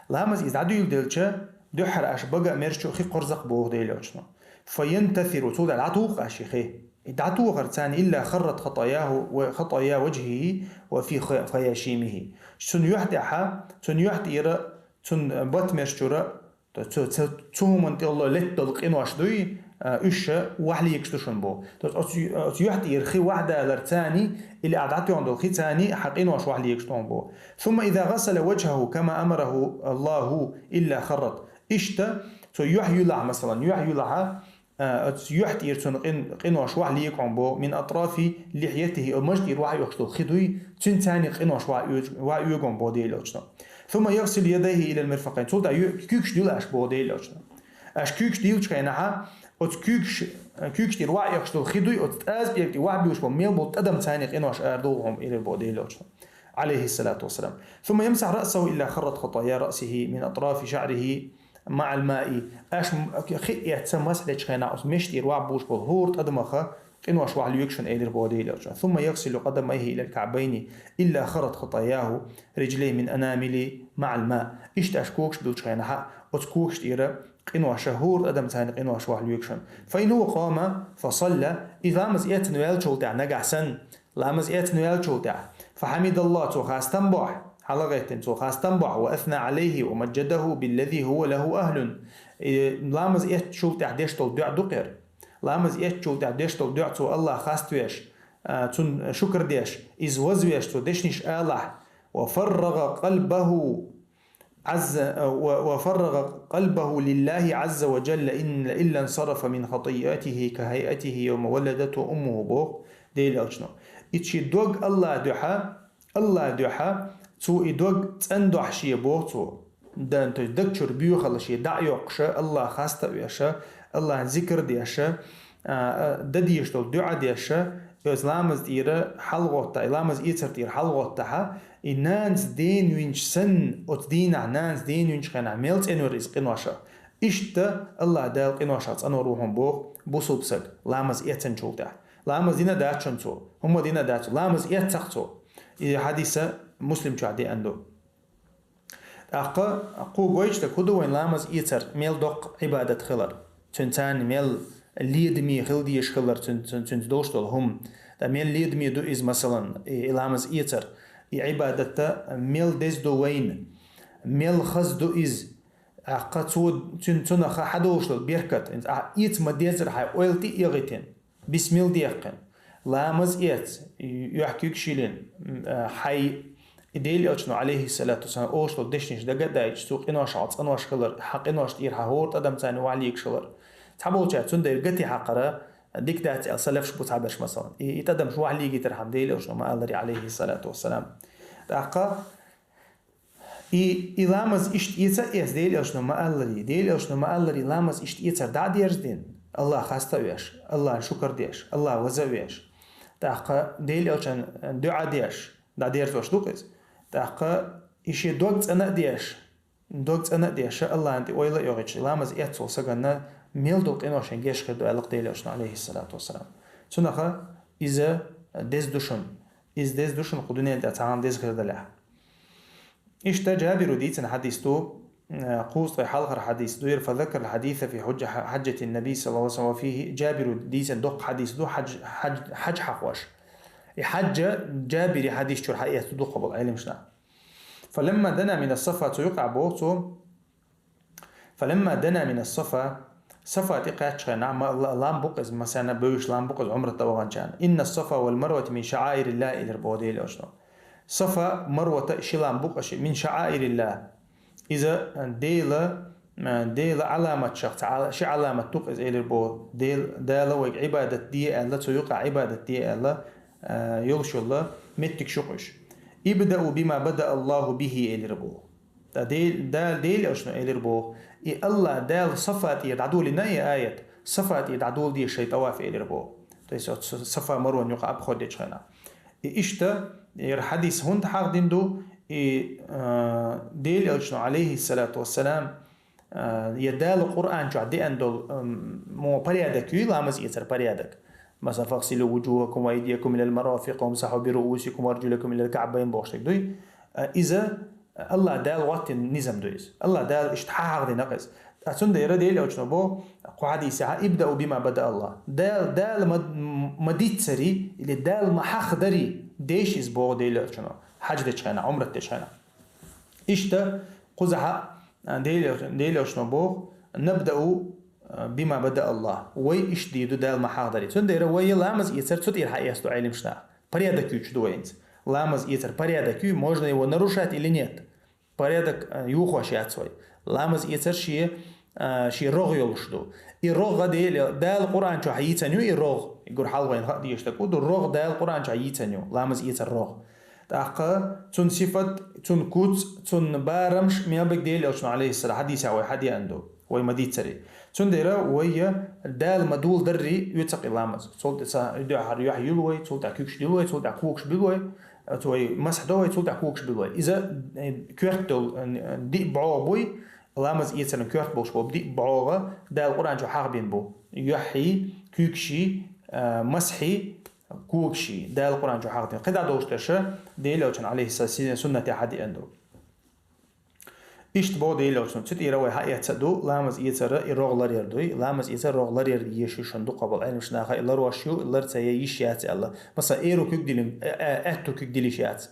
Ламаз иза дӀадуьйладелча, дуьххьара аша бага а мерчу хи кхорза-кх боху Дела Элчано. فينتثر, цул тӀаьхьа дӀатуху аша и хи. И дӀатохар царна, илла харрат хатаяху ва хатая ваджхихи ва фи ха-, фаяшимихи. Цун юхь тӀехьа, цун юхь тӀера, цун батмерш чура, то цу, цу, цу хӀуман тӀехула летта долу къинош дуй, а, уьш вахьлийгаш ду шуна бо. То оцу, оцу юхь тӀера хи вахьдалар царна, или а дӀатоьхна долу хи царна хьан къинош вахьлийгаш ду хьуна бо. Сумма иза гасала ваджхаху кама амараху Аллаху илла харрат. Иштта, цо юхь юлахь, масалан, юхь юлахьа, а, оцу юхь тӀера цунна къин-, къинош вахьлийга хьуна бо, мин атрафи лихьятихи, о маж тӀера вахьоьхуш долу хи дуй, цуьнан царна къинош вахьоьгу-, вахьоьгу хьуна бо Делан Элчано. Сумма ягсилу ядайхи илал мирфакъайн. Цул тӀаьхьа ю-, куьйгаш дилла аша бо Делан Элчано. Аша куьйгаш диллачу хенахьа, оцу куьйгаш, куьйгаш тӀера вахьоьхуш долу хи дуй, оцу тӀаза пӀелг тӀера вахьбуьйлуш болу мел болу тӀадам царна къинош арадовла хьуна, элира бо Делан Элчано. Алейхиссалату вассалам. Сумма ямсахь раъсаху илла харрат хатая раъсихи мин атрафи ша'рихи ма'ал маи. Аша м-, хи эцца масхь дечу хенахь, оцу меш тӀера вахьбуьйлуш болу хӀора тӀадамаха къинош вахьлоьгу шуна, элира бо Делан Элчано. Сумма ягсилу къадамайхи илал ка'байни илла харрат хатаяху риджлайхи мин анамили ма'ал ма. Иштта аша когаш биллачу хенахьа, оцу когаш тӀера къиноша, хӀора тӀадам царна къинош вахьлоьгу шуна. Фа ин хува къама фа салла. И ламаз эцна ваьллачул тӀаьхьа нагахь санна, ламаз эцна ваьллачул тӀаьхьа. Фа хьамидаллах, цо хастам бохь, хьалагӀеттина цо хастам бохь, ва асна алейхи ва маджадаху биллази хува лаху ахлун. И ламаз эцначул тӀаьхьа деш долу дуӀа ду кхера. Ламаз эцначул тӀаьхьа деш долу дуӀа цо Аллах хаставеш, а, цунна шукр деш, иза вазвеш цо дешнаш алахь, ва фаррагӀа къалбаху Ӏазза, ва, ва фаррагӀа къалбаху лиллахи Ӏазза ва джалла ин-, илла нсарафа мин хатиатихи ка хайатихи йовма валадатху уммуху боху Делан Элчано. И ши дог Аллах дуьхьа, Аллах дуьхьа, цо и дог цӀандохь шен боху цо. Дан, то есть даг чуьра боьхалла шен дӀа а йоккхуша, Аллах хаста а веша, Аллахьан зикр деша, а, а, дан дезаш долу дуӀа деша, оцу ламаз тӀера хьалагӀоттахь, и ламаз эцар тӀера хьалагӀоттахьа, и нанас ден винчу санна, оцу дийнахь нанас ден винчу хенахь мел цӀена вара иза къиношах. Иштта Аллах Дала къиношах цӀанвар ву хьуна боху бусулба саг, ламаз эцначул тӀаьхьа. Ламаз дина дац шуна цо, хӀумма дина дац, ламаз эццахь цо. И хьадиса Муслим чохь деана ду. ТӀаккха кху гойтуш дерг хӀун ду вайн ламаз эцар мел доккха Ӏибадат хилар? Цуьнан царна мел ледаме хила дезаш хилар, цуьн-, цуьн-, цуьнца долуш долу хӀума. ТӀа мел ледаме ду иза, масалан, и, и ламаз эцар, и Ӏибадатта мел деза ду вайна, мел хаза ду иза. ТӀаккха цо, цуьн-, цунах хьадолуш долу беркат, ахь эца ма-деззара хьайн ойла тӀе а эгӀийтина. Бисмилла дехкина, ламаз эц, юьхькуьг шилина, м, а, хьай и Делан Элчано, алейхиссалату вассалам, олуш долу дешнаш дага а даийтуш, цу къиношах цӀанош хилар, хьан къинош тӀера хьан хӀора тӀадам царна вахьлийгаш хилар. Цхьаболчара цундела гати хьакхара, дика дац аьлла, салафаш бу цхьаберш, масалан. И, и тӀадамаш вахьлийгийтархьама Делан Элчано ма-аллара, алейхиссалату вассалам. ТӀаккха И, и ламаз иштта эца а эца, Делан Элчано ма-аллара, Делан Элчано ма-аллара, ламаз иштта эцар дӀа а дерзадина, Аллах хаста а веш, Аллахьан шукар деш, Аллах ваза а веш. ТӀаккха Делан Элчан дуӀа деш, дӀадерзош ду-кх иза. ТӀаккха и шен дог цӀена а деш, дог цӀена а деш, Аллахьан тӀе ойла а йогӀуьйтуш, ламаз эццул саганна мел долу къинош шен геш хир ду аьлла-кх Делан Элчано, алейхиссалату вассалам. Цунаха иза деза ду шуна. Иза деза ду шуна кху дуьнен тӀехь цхьа хӀума деза хир далехь. Иштта Джабиру дийцина хьадис ду, э, кхузткъе хьалхара хьадис ду, яра, фазаккара хьадиса фи хьуджа-, хьаджатин наби саллаллаху алейхи ва саллям фихи, Джабиру дийцина доккха хьадис ду, хьадж-, хьадж-, хьадж хьакхош. И хьаджа Джабири хьадис чуьра хьаэцна дукха болу Ӏилмашна. Фаламма дана мина Сафа, цу юкъахь боху цо, Фаламма дана мина Сафа, Сафа тӀе кхаьчча хенахь, ма-, ла-, лам бу-кх иза, масана бевзаш лам бу-кх иза Ӏумрат дан ваханчарна. Инна Сафа вал Марвата мин шаӀаириллахӀ, элира боху Делан Элчано. Сафа, Марвата ши лам бу-кх аша, мин шаӀаириллахӀ. Иза Дела, Дела Ӏаламатшах цхьа Ӏала-, ши Ӏаламат ду-кх иза, элира боху. Дел-, Дала вайга Ӏибадат де аьлла, цу юкъахь Ӏибадат де аьлла, а, йолуш йолла меттигаш ю-кх уьш. Ибдау бима бада Аллаху бихи, элира боху. Ткъа Дел-, Дала Делан Элчано элира боху, и Аллах Дала Сафа тӀера дӀадолийна и аят, Сафа тӀера дӀадола деза шайн тӀаваф, элира боху. То есть оцу Сафа Марван юкъа обход дечу хенахь. И иштта, яра хьадис хӀунда хьахдина ду, и, а, Делан Элчано, алейхиссалату вассалам, а, я Дала Къуръан чохь деана долу, ам, мо порядок юй, ламаз эцар порядок. Масала, фагсилу вуджухакум ва айдиякум илал марафикъ, вамсаху би руусикум ва арджулакум илал каъбайн бохуш дерг дуй. А, иза Аллах Дала гӀоттина низам ду иза. Аллах Дала иштта хьахьахдина-кх иза. ТӀаккха цундела Делан Элчано боху кху хьадисехь: «ابدأوا بما بدأ الله». Дала, Дала ма, ма диццари, или Дала ма хьахдари, деш иза боху Делан Элчано, хьаьж дечу хенахь, Ӏумрат дечу хенахь. Иштта кхузахь а, Делан, Делан Элчано боху: «نبدأ بما بدأ الله». Вай иштта дийр ду Дала ма хьахдари. Цундела вай ламаз эцар цу тӀера хьаэцна ду Ӏеламнаха. Порядок юьйцуш ду вай хӀинца. Ламаз эцар порядок юй, можно его нарушать или нет? Порядок, э, юхош яц вай. Ламаз эцар шен, э, шен рогӀ йолуш ду. И рогӀ Дела, Дала Къуръан чохь йийцина ю и рогӀ. И гур хьалха вайна хаа дезаш дерг ду, рогӀ Дала Къуръан чохь йийцина ю, ламаз эцар рогӀ. ТӀаккха цуьнан сифат, цуьнан куц, цуьнан барамаш мел берг Делан Элчано, алейхиссалам, хьадисехь вай хьадеана ду, вай ма дийццари. Цундела вай Дала ма доладарри оьцу кхин ламаз. Цул тӀаьхьа дуьххьара юьхь юьллу вай, цул тӀаьхьа куьйгаш дуьллу вай, цул тӀаьхьа когаш буьллу вай, цу вай масхь до вай, цул тӀаьхьа когаш буьллу вай. Иза, э, коьрта долу, э, диъ бӀогӀа буй, ламаз эцаран коьрта болуш болу диъ бӀогӀа Дала Къуръан чу хьахбина бу. Юьхьий, куьйгаший, э, масхьий, когаший, Дала Къуръан чу хьахбина. КхидӀа долуш дерш Делан Элчанан, алейхиссалам, суннате хьадеана ду. Иштта боху Делан Элчано, цу тӀера вай хьаэцна ду, ламаз эцара и рогӀ ларъяр дуй, ламаз эцара рогӀ ларъяр езаш ю шуна дукхахболу Ӏеламнаха, и ларош ю, и лар ца е йиш яц аьлла. Масала, эру куьг дилина, э, э, аьтту куьг дилиш яц.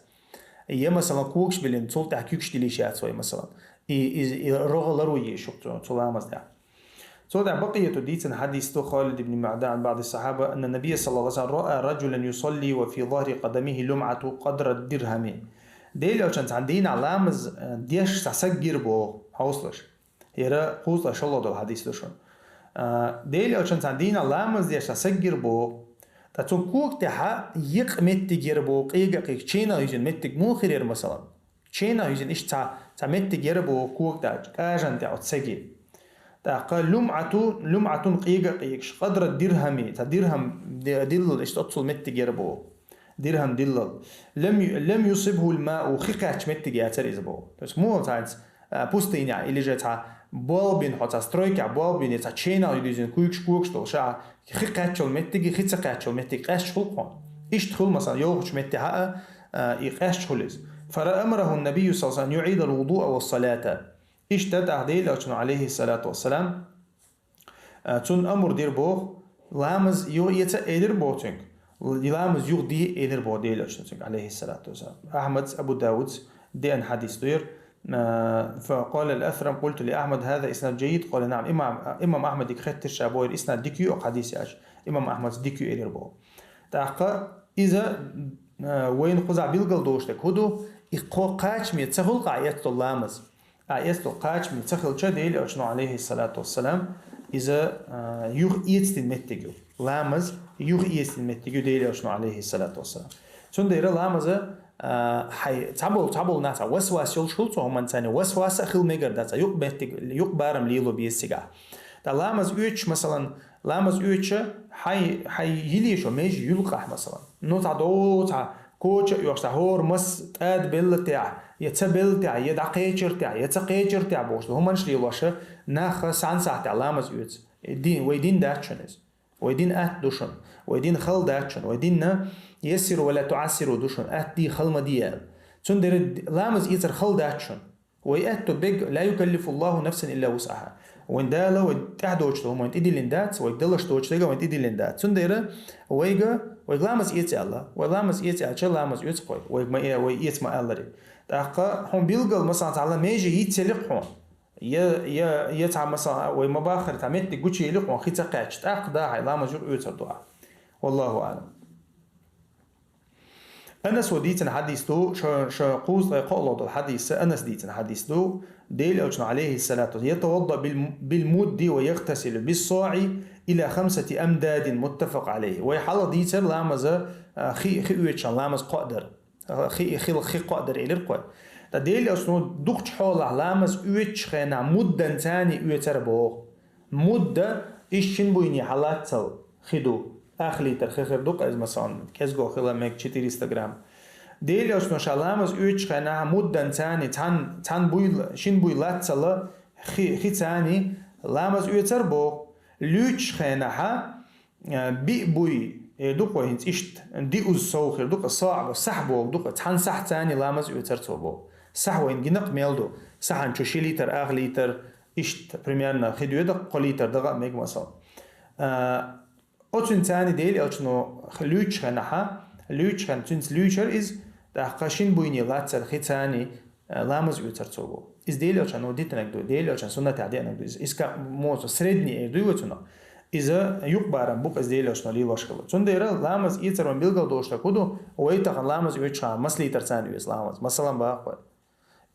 Я, масала, когаш билина, цул тӀаьхьа куьйгаш дилиш яц вай, масала. И, и, и рогӀ ларо езаш ю цу, цу ламаз тӀехь. Цул тӀаьхьа Бакъияту дийцина хьадис ду, Халид ибн Маъдан, баъди сахьаба, анна набия саллаллаху алейхи ва саллам раъа раджулан юсалли ва фи захри къадамихи лумъату къадра дирхами. Делан Элчано цхьана дийнахь ламаз, э, деш цхьа саг гира боху, хьовсалаш. ХӀара кхузткъе шолгӀа долу хьадис ду шуна. Э, Делан Элчано цхьана дийнахь ламаз деш цхьа саг гира боху. Ткъа цуьнан кога тӀехь йикъа меттиг яра боху, къега а къийга, ченах юьзина меттиг муха хир яра, масала? Ченах юьзина иштта цхьа, цхьа меттиг яра боху кога тӀехь, кӀажан тӀехь оцу саги. ТӀаккха лумъату, лумъатун къега а къийгаш, къадра дирхами, цхьа дирхам ди-, диллал иштта оццул меттиг яра боху. Дирхам диллал. Лам ю-, лам юсибхул мау, хи кхаьчча меттиг яцара иза боху. То есть муха цхьа хӀинца, а, пустыня, или же цхьа болх бина хьо, цхьа стройкехь болх бина, цхьа ченах юьзина куьйгаш когаш долу ша, хи кхаьччалла меттиги, хи ца кхаьччалла меттиги къаьсташ хуьлу хьуна. Иштта хуьлу, масала, йовхачу меттехь а, а, и къаьсташ хуьлу иза. Фара амараху набию саллаллаху алейхи ва саллам ан юъидал вудуа ва салата. Иштта тӀаккха Делан Элчано, алейхиссалату вассалам, а, цунна амр дира боху, ламаз юха эца элира боху цуьнга. Ламаз юха де элира боху Делан Элчано цуьнга, алейхиссалату вассалам. Ахьмадс, Абу Давудс деана хьадис ду хӀара. А, фа къала ал-Асрам, къулту ли Ахьмад, хаза иснад джаййид, къала наам. Имам, имам Ахьмадига хаьттира ша боху, хӀара иснад дика ю оцу хьадисехь аьлча. Имам Ахьмадс дика ю элира боху. ТӀаккха иза, а, вайна кхузахь билгал долуш дерг хӀун ду, и кхо кхачаме ца хуьлу кхузахь эцна долу ламаз. А эцна долу кхачаме ца хилча, Делан Элчано, алейхиссалату вассалам, иза, а, юха эцдина меттиг ю. Ламаз юха эцдина меттиг ю Делан Элчано, алейхиссалату вассалам. Цундела ламаза, а, хьай, цхьаболу, цхьаболу нах цхьа васвас йолуш хуьлу цу хӀуманца, васвас а хила мегар дац, юкъа меттиг, юкъа барам лело беза цигахь. ТӀаккха ламаз оьцуш, масалан, ламаз оьцуш, хьай, хьай йилешо меже юьллу кхузахь, масалан. Ну, цхьа дов, цхьа коча а оьхуш, цхьа хӀора мас тӀадабелла тӀехь, я ца белла тӀехь, я дӀакхечира тӀехь, я ца кхечира тӀехь бохуш, хӀуманаш лелош, нах санна сахьтехь ламаз оьцу. Дин, вай дин дац шуна иза. Вай дин атта ду шуна. Вай дин хала дац шуна. Вай динна яссиру ва ла туассиру ду шуна. Атта де, хала ма де аьлла. Цундела ламаз эцар хала дац шуна. Вай аьтту бег, ла юкаллифуллаху нафсан илла вусъаха. Вайн Дала вай тӀаьхьа доцуш долу хӀума вайн тӀедиллина дац, вай далаш доцуш дерг а вайн тӀедиллина дац. Цундела вайга, вайга ламаз эца аьлла. Вай ламаз эца аьлча, ламаз оьцу кхой. Вайга ма э-, вай эца ма аллари. ТӀаккха хьуна билггал, масалан, цхьа ла меже йицъели кхуьнан. Я, я, я цхьа, масалан, вай ма баххара, цхьа меттиг гучуели кхуьнан, хи ца кхаьчча, тӀаккха дахьа ламаз юкъа оьцур ду ахь. Валлаху аълам. Анаса дийцина хьадис ду, ша, ша кхузткъе кхоалгӀа долу хьадис, Анаса дийцина хьадис ду, Делан Элчано, алейхиссалату, ятавадда бил, бил мудди ва яхтасилу бис саи ила хамсати амдадин, муттафакъ алейхи. Вай хьалха дийцар ламаза, а, хи, хи оьцуш ламаз кхоадар. Хи, хи, хи кхоадар элира кхой. Ткъа Делан Элчано дукхачу хьолахь ламаз оьцучу хенахь муддан цани оьцура боху. Мудда, иштта шина буйне хьалаццал хи ду. Ах литр хи хир ду-кх иза, масалан, кӀезиго хила мега четыреста грамм. Делан Элчано ша ламаз оьцучу хенахь муддан цани, цхьан, цхьан буй, шина буй лаццал хи, хи цани ламаз оьцура боху. Луьйчу хенахь, а, биъ буй, э, ду-кх вай хӀинца иштта, диъазза сов хир ду-кх, саӀ бо-, сахь боху ду-кх, цхьана сахь цани ламаз оьцура цо боху. Сахь вайна гина-кх мел ду. Сахьан чу ши литр, ах литр, Иштта, примерно, хи доьдах кхо литр дагӀа а мега, масала. А, оцуьнца цхьана Дела Элчано луьйчу хенахьа, луьйчу хенахь, цуьнца луьйчура иза, тӀаккха шина буйне лацара хи цхьана, а, ламаз оьцура цо боху. Иза Дела Элчано дитинарг ду, Дела Элчан суннатехь деанарг ду иза. Иза ка-, моцу средний эр дуй вай цунах. Иза юкъабарам бу-кх иза Дела Элчано лелош хилла. Цундела ламаз оьцур вайн билгал долуш дерг хӀун ду, вай тахана ламаз оьцуш хьан маса литр цхьана оьцу ламаз. Масала, боху вай.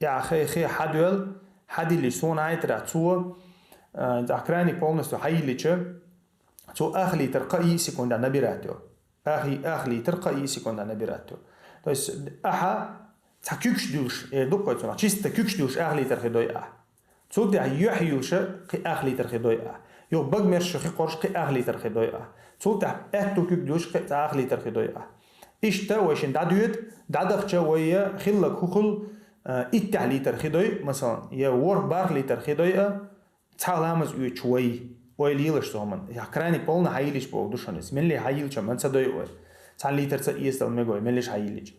Я хи, хи хьадоьлла, хьадиллича, суна хьайтарехь цо, а, тӀаккха краник полностью хьайиллича, цо ах литр кхаа секундехь набирать йо. Ах, ах литр кхаа секундехь набирать йо. То есть, ахьа цхьа куьгаш дуьллуш, эр ду-кх вай цунах, чисто куьгаш дуьллуш ах литр хи дой ахьа. Цул тӀаьхьа юьхь юьллуша кхин ах литр хи дой ахьа. Юха бага мерша хи кхорша кхин ах литр хи дой ахьа. Цул тӀаьхьа аьтту куьг дуьллуш кхин цхьа ах литр хи дой ахьа. Иштта вай шина дӀадоьду, дӀадахча вай я хилларг хӀун хуьлу, а, иттех литр хи дой, масала, я ворхӀ-бархӀ литр хи дой а, цхьа ламаз оьцуш вай, вай лелаш цу хӀуманна. Я краник полна хьайиллича боху ду шуна иза. Меллий хьайиллича, ман ца дой вай. Цхьана литрца эцадала мега вай, меллиш хьайиллича.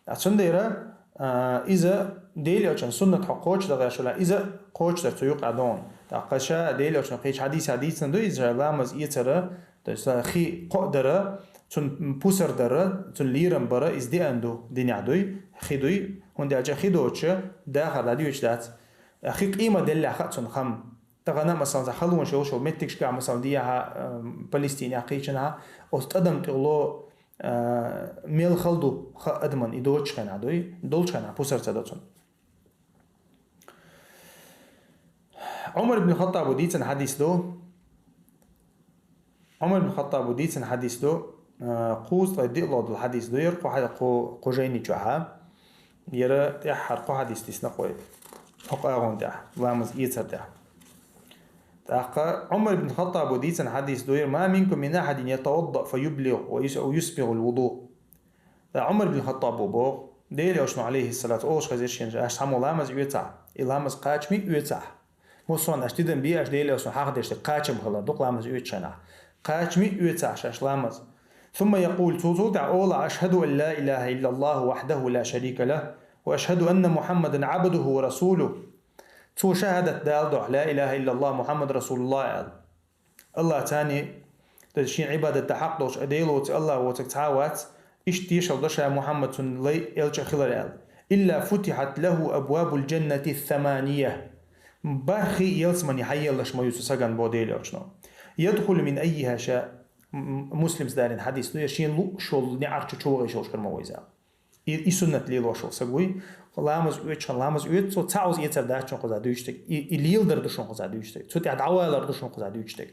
А цундела, а, иза Дела Элчан суннат хьо кхочушдахь, ша иза кхочушдар цу юкъа догӀу. ТӀаккха ша Дела Элчано кхечу хьадисехь дийцина ду иза, ша ламаз оьцура, то есть, а, хи кхоа дара, цунна пусар дара, цунна лерам бара, иза деана ду, динехь дуй, хи дуй, хӀунда аьлча хи доцуша дахар дӀадоьдуш дац. А хи къемат деллехь хаьа цунна хам. Тахана, масала, халонаш йолуш йолу меттигашкахь, масала, дехьа, а, Палестинехь, кхечанхьа, оцу тӀадам тӀехула, а, мел хала ду хаьа адамна и доцучу хенахь дуй, долчу хенахь пусар ца до цунна. Ӏумар ибн Хаттаба дийцина хьадис ду. Ӏумар ибн Хаттаба дийцина хьадис ду, а, кхузткъе диъ ло долу хьадис ду, яра кху хьа-, кху, кху жайни чохьа. Яра тӀаьххьара кху хьадис дисна кхуьй. Кху къагӀон тӀехь, ламаз эцар тӀехь. ТӀаккха Ӏумар ибн Хаттаба дийцина хьадис ду, яра: «Ма минкум мин ахьадин ятаваддаъ фа юблигъ ва юс-, ва юсбигъул вуду». ТӀаккха Ӏумар ибн Хаттаба боху, Дела Элчано, алейхиссалату, олуш хезира шена, аша цхьаммо ламаз оьцахь, и ламаз кхачаме оьцахь. Муссо а аша тидам бе, аша Дела Элчано хьахадеш дерг кхачам хилар ду-кх ламаз оьцучу хенахь. Кхачаме оьцахь шаьш ламаз. Сумма якъул, цул, цул тӀаьхьа олахь: «Ашхаду ан ла илаха иллаллаху вахьдаху ла шарика лах, ва ашхаду анна Мухаммадан абдуху ва расулух». Цо шахадат дала дохь: «Ла илаха иллаллах, Мухаммад расулуллах», аьлла. Аллах царний, то есть шена Ӏибадат дан хьакъ долуш Дела воцу, Аллах воцург цхьа а вац, иштта тешалла до ша Мухаммад цунна лай элча хилар аьлла. «Илла футихьат лаху абвабул джаннати самания». БархӀ ялсамани хьаеллаш ма ю цу сагана, боху Дела Элчано. «Ядхулу мин аййиха ша». М-, Муслимс далийна хьадис ду, я шена лууш волу неӀарчу чу вахийш йолуш хир ма ву иза. И, и суннат лелош волу саг вуй. Ламаз оьцучу хенахь ламаз оьцу цо, цхьа оза эцар дац шуна кхуза дуьйцуш дерг. И, и леладар ду шуна кхуза дуьйцуш дерг. Цу тӀехь дӀавалар ду шуна кхуза дуьйцуш дерг.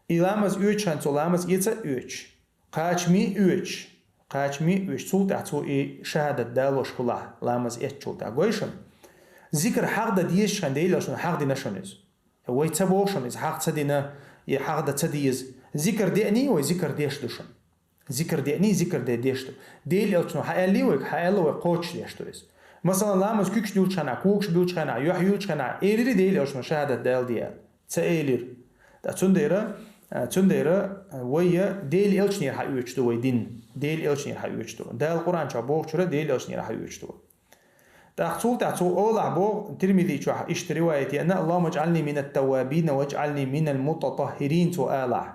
И ламаз оьцучу хенахь цо ламаз эца а оьцуш, кхачаме а оьцуш, кхачаме а оьцуш, цул тӀаьхьа цо и шахадат далош хилахь, ламаз эцчул тӀаьхьа. Гой шуна, зикр хьахдан дезачу хенахь Дела Элчано хьахдина шуна иза. Вай ца боху шуна иза хьахда ца дина, я хьахдан ца деза. Зикр деаний вай, зикр деш ду шуна. Зикр деаний, зикр де деш ду. Дела Элчано хьааьллий вайга, хьааьлла, вай кхочушдеш ду иза. Масала, ламаз куьгаш дуьллучу хенахь, когаш буьллучу хенахь, юьхь юьллучу хенахь, элира Дела Элчано шахадат дала де аьлла. Ца элира. Ткъа цундела, а, цундела, а, вай я Дела Элчанера хьаоьцуш ду вай дин. Дела Элчанера хьаоьцуш ду. Дала Къуръан чохь бохучура Дела Элчанера хьаоьцуш ду. ТӀаккха цул тӀаьхьа цо олахь боху, Тирмизи чохь иштта риваят еана: «Аллахумма аджӀални минат таввабина ва аджӀални минал мутатаххирин», цо алахь.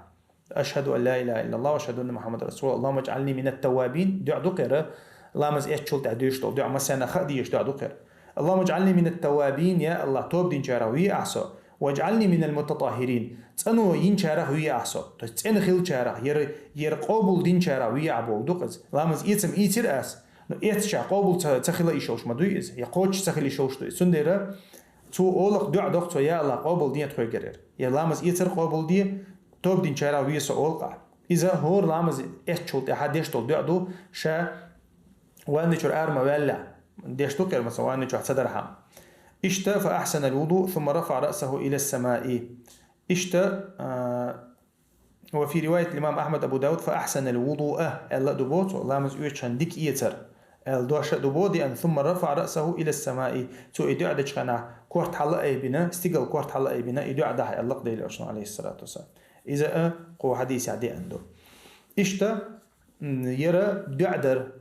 «Ашхаду ан ла илаха иллаллах ва ашхаду анна Мухаммадан расулуллах. Аллахумма аджӀални минат таввабин», дуьа ду-кх хӀара, ламаз эцчул тӀаьхьа дуьйцуш долу дуьа, массарна хаа дезаш дуьа ду-кх хӀара. «Аллахумма аджӀални минат таввабин», я Аллах, тоба динчарах ве ахь со, «ва аджӀални минал мутатаххирин», цӀано йинчарах ве ахь со, то есть цӀена хиллачарах, яра, яра къобал динчарах ве ахь боху ду-кх иза. Ламаз эца-м эцира ас, но эцча къобал ца, ца хила йиш йолуш ма дуй иза, я кхочуш ца хила йиш йолуш ду иза. Цундела цо олу-кх, дуьа до-кх цо: «Я Аллах, къобал де тхоьгара». Я ламаз эцар къобал де, тоба динчарах ве со, олу-кх ахь. Иза хӀора ламаз эцчул тӀаьхьа деш долу дуьа ду, ша ванна чуьра ара ма ваьллехь, деш ду-кх хӀара, масала, ванна чохь ца дархьама. Иштта, «фа ахьсанал вуду, сумма рафаъа раъсаху илас самаи». Иштта, а, «Ва фи риваят имам Ахьмад Абу Дауд, фа ахьсанал вудуа», аьлла а ду боху цо, ламаз оьцучу хенахь дика эцар, аьлла дош а ду боху, деана: «Сумма рафаъа раъсаху илас самаи». Цо и дуьа дечу хенахь корта хьала а айбина, стигал корта хьала а айбина, и дуьа дахьа аьлла-кх Дела Элчано, алейхиссалату вассалам. Иза а кху хьадисехь деана ду. Иштта, м, яра дуьа дар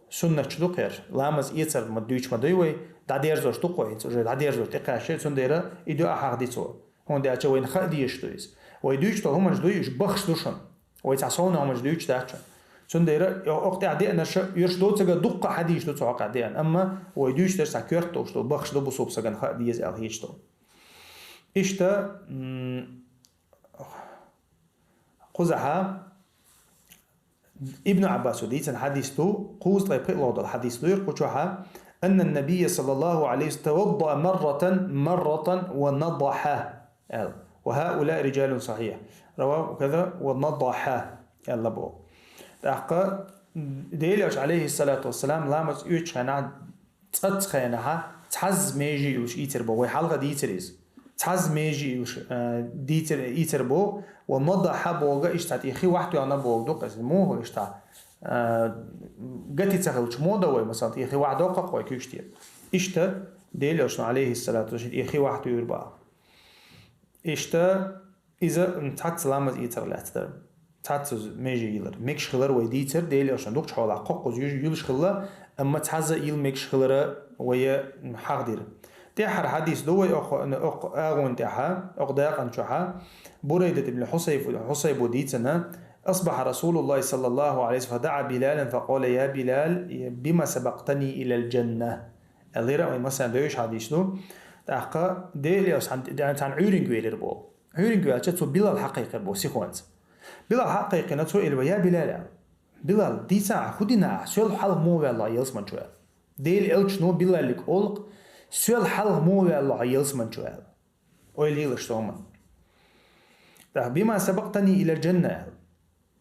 суннаташ ду-кх хӀара. Ламаз эцар ма дуьйцуш ма дуй вай, ДӀадерзош ду-кх вай, хӀинца уже дӀадерзош тӀекхаьчча, цундела и дуӀа хьахдий цо. ХӀунда аьлча вайна хаа дезаш ду иза. Вай дуьйцуш долу хӀуманаш дуй, уьш бахаш ду шуна. Вай цхьа совнаха хӀуманаш дуьйцуш дац шуна. Цундела окху тӀехь деанарш оьшуш доцург дуккха хьадисаш ду цу хьокъехь деана, амма вай дуьйцуш дерш цхьа коьрта долуш ду, бахаш ду бусулба стагана хаа деза аьлла хеташ долу. Иштта, м, кхузахьа Ибн Ӏаббасо дийцина хьадис ду, кхузткъе пхиъ лохдала хьадис ду, кху чохьа: «Анна набийя саллаллаху алейхи ва саллям таваддаа марратан, марратан ва надаха», аьлла. «Ва хаула риджалун сахьих». Раваху каза «ва надаха», аьлла боху. ТӀаккха Делан Элча, алейхиссалату вассалам, ламаз оьцучу хенахь, цкъаццу хенахьа цхьазза меже йолуш ийцар боху. Вай хьалха дийцар иза. Цхьазза меже йолуш, э, дийцар, ийцар боху. «Ва надаха» боху, иштта тӀе хи вахьтоьхна боху ду-кх иза. Муха иштта, э, гати ца хилча муха до вай, масала, тӀе хи вахьдоккху-кх вай куьйгаш тӀера. Иштта Делан Элчано, алейхиссалату вассалам, тӀе хи вахьтуьйхира боху. Иштта иза цхьацца ламаз ийцар лаьцна дара. Цхьацца меже йилар. Мегаш хилар вай дийцар, Делан Элчано дукхачу хьолахь кхоккхуза юж-, юьллуш хилла, амма цхьазза йила мегаш хилара вай хьахдира. ТӀаьххьара хьадис ду вай окху, окху агӀонна тӀехьа, окху дакъана чохьа, Бурайдат ибн Хьусайб-, Хьусайбо дийцина: «Асбаха Расулуллахи саллаллаху алейхи ва саллям фадаа Билалан факъала: я Билал, бима сабакътани илал джанна?» Аьллера вай, масала, девзаш хьадис ду. ТӀаккха Делан Элча цхьана, цхьана Ӏуьйренга велира боху. Ӏуьйренга ваьлча, цо Билал хьакхайкхира боху сихонца. Билал хьакхайкхина, цо элира: «Я Билал», аьлла. «Билал, дийца ахь, хӀун дина ахь, соьл хьалха муха ваьлла хьо ялсамани чу?» аьлла. Делан Элчано Билаллига олу-кх: «Соьл хьалха муха ваьлла хьо ялсамани чу?» аьлла. Ойла йилаш цу хӀуманна. ТӀаккха: «Бима сабакътани илал джанна», аьлла.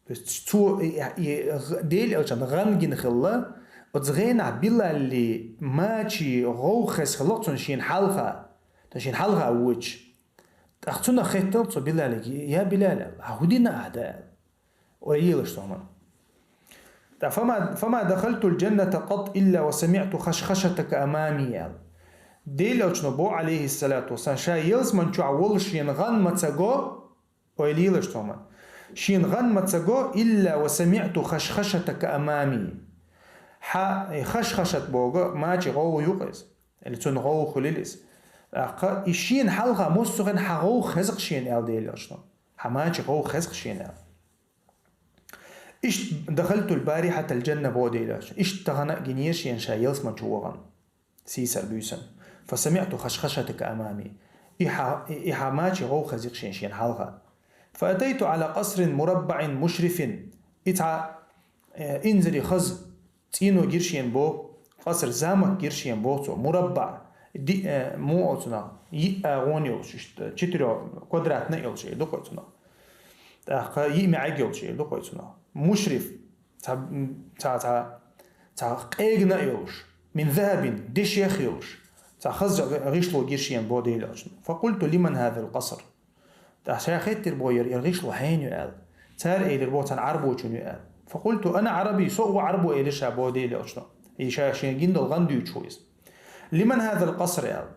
То есть цо, и, и, и, гъ-, Делан Элчанна гӀан гина хилла, оцу гӀенахь Билалли мачи гӀовгӀа хезна хилла-кх цунна шена хьалха, то шена хьалха воьдуш. ТӀаккха цунах хаьттина цо Билаллига: «Я Билал, — аьлла, — ахь хӀун дина ахь, да?» аьлла. Ойла йилаш цу хӀуманна. ТӀаккха: «Фама, фама дахалтул джанната къат илла ва самиъту хашхашатака амами», аьлла. Делан Элчано боху, алейхиссалату вассалам, ша ялсамани чохь волуш шена гӀан ма ца го, ойла йилаш цу хӀуманна. Шена гӀан ма ца го, илла ва самиъту хашхашатака амами. Хьан, э, хашхашат боху мачи гӀовгӀа ю-кх иза. Или цунна гӀовгӀа хуьлийла иза. ТӀаккха и шена хьалха массо а хенахь хьан гӀовгӀа хеза-кх шена, аьлла Делан Элчано. Хьан мачи гӀовгӀа хеза-кх шена, аьлла. Иштта дахалтул барихьатал джанна боху Делан Элчано. Иштта тахана а гинера шена ша ялсамани чу вахана. Сийсара буьйсанна. Фасамиъту хашхашатака амами. И хьан, и, и хьан мачи гӀовгӀа хеза-кх шена шена хьалха. Фаатайту ала къасрин мураббаъин мушрифин. И цхьа, э, инзаре хаза цӀено гира шена боху, къаср, замок гира шена боху цо, мураббаъ, ди-, э, муха олу цунах, йиъ агӀон йолуш, иштта, четырёх-, квадратный йолуш эр ду-кх вай цунах. ТӀаккха йиъ маьӀиг йолуш эр ду-кх вай цунах. Мушриф, цхьа, цхьа, цхьа, цхьа къегина а йолуш, мин захабин, дешех а йолуш, цхьа хаза гӀишло гира шена боху Делан Элчано. Факъулту: «Лиман хазал къаср?» ТӀаккха ша хеттира боху яра, яра гӀишло хьенан ю аьлла. Цара элира боху, цхьана Ӏарбочун ю аьлла. Факъулту: «Ана Ӏараби, со а ву Ӏарбо», элира ша боху Делан Элчано. И ша шена гина долу гӀан дуьйцуш ву иза. «Лиман хазал къаср?» аьлла.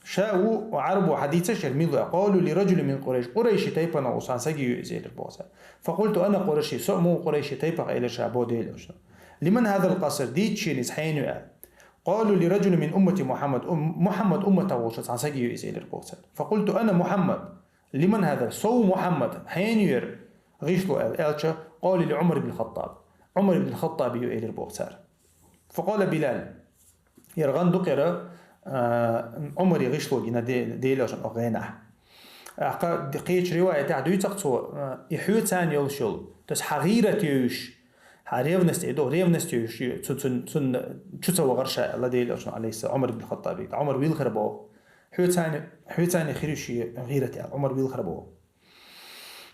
Ша ву Ӏарбо, хьан дийцаш яра мила ву аьлла. «Къалу ли раджулин мин Къурайш». Къурайши тайпана ву цхьана саги ю иза, элира боху цара. Факъулту: «Ана Къурайши, со а ма ву Къурайши тайпах», элира ша боху Делан Элчано. «Лиман хазал къаср?» Дийца шена иза хьенан ю аьлла. «Къалу ли раджулин мин уммати Мухаммад». Ум-, Мухаммад умматах волчу цхьана саги ю иза, элира боху цара. Факъулту: «Ана Мухаммад». «Лиман хаза?» Со ву Мухаммад, хьенан ю яра гӀишло аьлла, аьлча, «Къалу ли Ӏумар ибн Хаттаб». Ӏумар ибн Хаттаби ю, элира боху цара. Факъала Билал. Яра гӀан ду-кх яра, а, Ӏумари гӀишло гина Де-, Делан Элчано окху гӀенахь. ТӀаккха кхечу риваятехь дуьйцу-кх цо, а, и хьоьца йолуш йолу, то есть хьан гӀийрат йойуш, хьан ревность эр ду, ревность йойуш, цу-, цу-, цунна чу ца вахара ша аьлла Делан Элчано, алейхиссалам, Ӏумар ибн Хаттаби. Ткъа Ӏумар вилхира боху. Хьоьца, хьоьца хир ю шен гӀийрат аьлла, Ӏумар вилхира боху.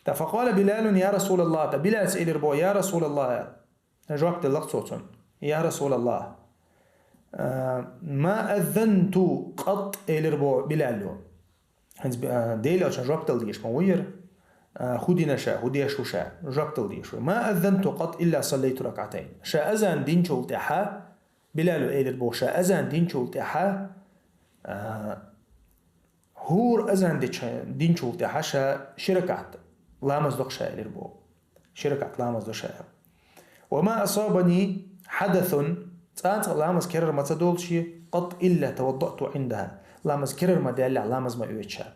ТӀаккха факъала Билалун: «Я Расулаллах», ткъа Билалс элира боху: «Я Расулаллах», аьлла. Жоп делла-кх цо цунна: «Я Расулаллах, а, ма аззанту къат», элира боху Билало. ХӀинца, а, Делан Элчано жоп дала дезаш ма ву яра. А, хӀун дина ша, хӀун деш ву ша, жоп дала дезаш ву. «Ма аззанту къат илла саллайту ракатайн». Ша азан динчул тӀаьхьа, Билало элира боху, ша азан динчул тӀаьхьа, а, ХӀора азан дечу, динчул тӀаьхьа ша ши ракаӀат ламаз до-кх ша, элира боху. Ши ракаӀат ламаз до ша аьлла. «Ва ма асабани хьадасун», цкъа ламаз керар ма ца долуш, قط إلا توضأت عندها, ламаз керар ма даьллехь, ламаз ма оьцу ша.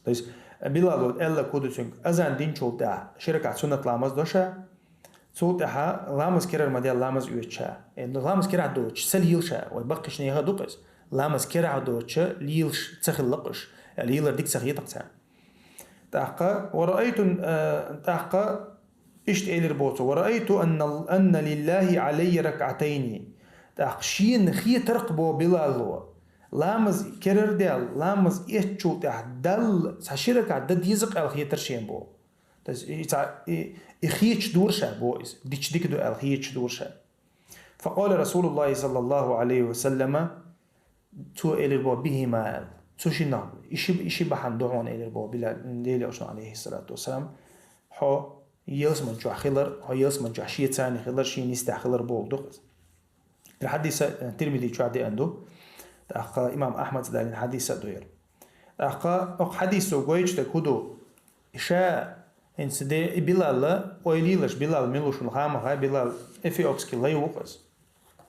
То есть Билало аьлла кху ду цуьнга, азан динчул тӀаьхьа ши ракаӀат суннат ламаз до ша, цул тӀаьхьа ламаз керар ма даьлла, ламаз оьцу ша. Э, ну, ламаз керахь доцуш ца лийла ша, вай баккхийчу нехан ду-кх иза. Ламаз керахь доцуш лелаш ца хилла-кх уьш, лелар дика ца хета-кх царна. ТӀаккха, ورأيت, э, тӀаккха иштта элира боху цо: ورأيت أن، أن لله علي ركعتين. ТӀаккха шена хетара-кх боху Билало, ламаз керар даьлла, ламаз эцначул тӀаьхьа Далла цхьа ши ракаӀат дан деза-кх аьлла хетара шена боху. То есть и цхьа, и, и хеташ дора ша боху иза, дича дика ду аьлла хеташ дора ша. فقال رسول الله صلى الله عليه وسلم, цо элира боху: بهما аьлла. Цу шиннах, и ши, и ши бахьана ду хьуна, элира боху Билал, Делан Элчано, عليه الصلاة والسلام, хьо ялсамани чохь хилар, хьо ялсамани чохь шен цӀарна хилар, шен йистехь хилар бохург ду-кх иза. Хьадис, э, Тирмизи чохь деана ду. ТӀаккха имам Ахьмада далийна хьадис а ду хӀара. ТӀаккха оцу хьадисо гойтуш дерг хӀун ду? Ша хӀинца де, и Билал, ойла йийлаш, Билал мила ву шуна хьамаха, Билал эфиопский лай ву-кх иза.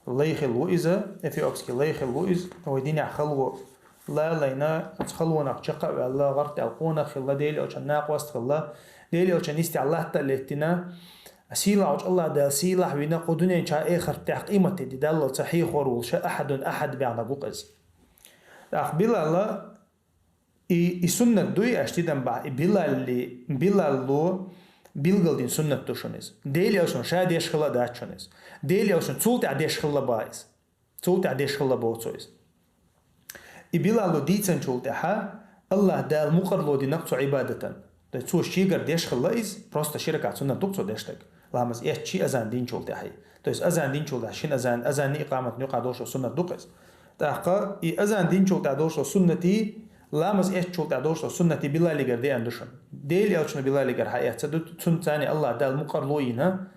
Лай хилла ву иза, эфиопский лай хилла ву иза, вай динехь хала ву. Ла а лайна, оцу халонах чекх а ваьлла, гӀарт аьлла къонах хилла, Делан Элчан накъост хилла, Делан Элчан йистехь латта а леттина, сийлахьчу АллахӀ Дала сийлахь а вина, кху дуьнен чохь а, эхартехь а къематде Даллал ца хьехор волуш, ахьадун ахьад баьхнарг ву-кх иза. ТӀаккха Билал, и, и суннат дуй аьлча, тидам бахь, и Билалли, Билало билгалдина суннат ду шуна иза. Делан Элчано ша деш хилла а дац шуна иза. Делан Элчано цул тӀаьхьа деш хилла бах иза. Цул тӀаьхьа деш хилла боху цо иза. И Билало дийцинчул тӀаьхьа АллахӀ Дала мукъарло дина-кх цу Ӏибадатан. То есть цо шегара деш хилла иза, просто ши ракаӀат суннат ду-кх цо деш дерг. Ламаз эцча а, азан динчул тӀаьхьа. То есть азан динчул тӀаьхьа шина азан, азанний икъаматний юкъахь долуш суннат ду-кх иза. ТӀаккха и азан динчул тӀаьхьа долуш суннатий, ламаз эцчул тӀаьхьа долуш суннатий Билалигара деана ду шуна. Делан Элчано Билалигара хьаэцна ду, цунна царний АллахӀ Дала мукъарло йина,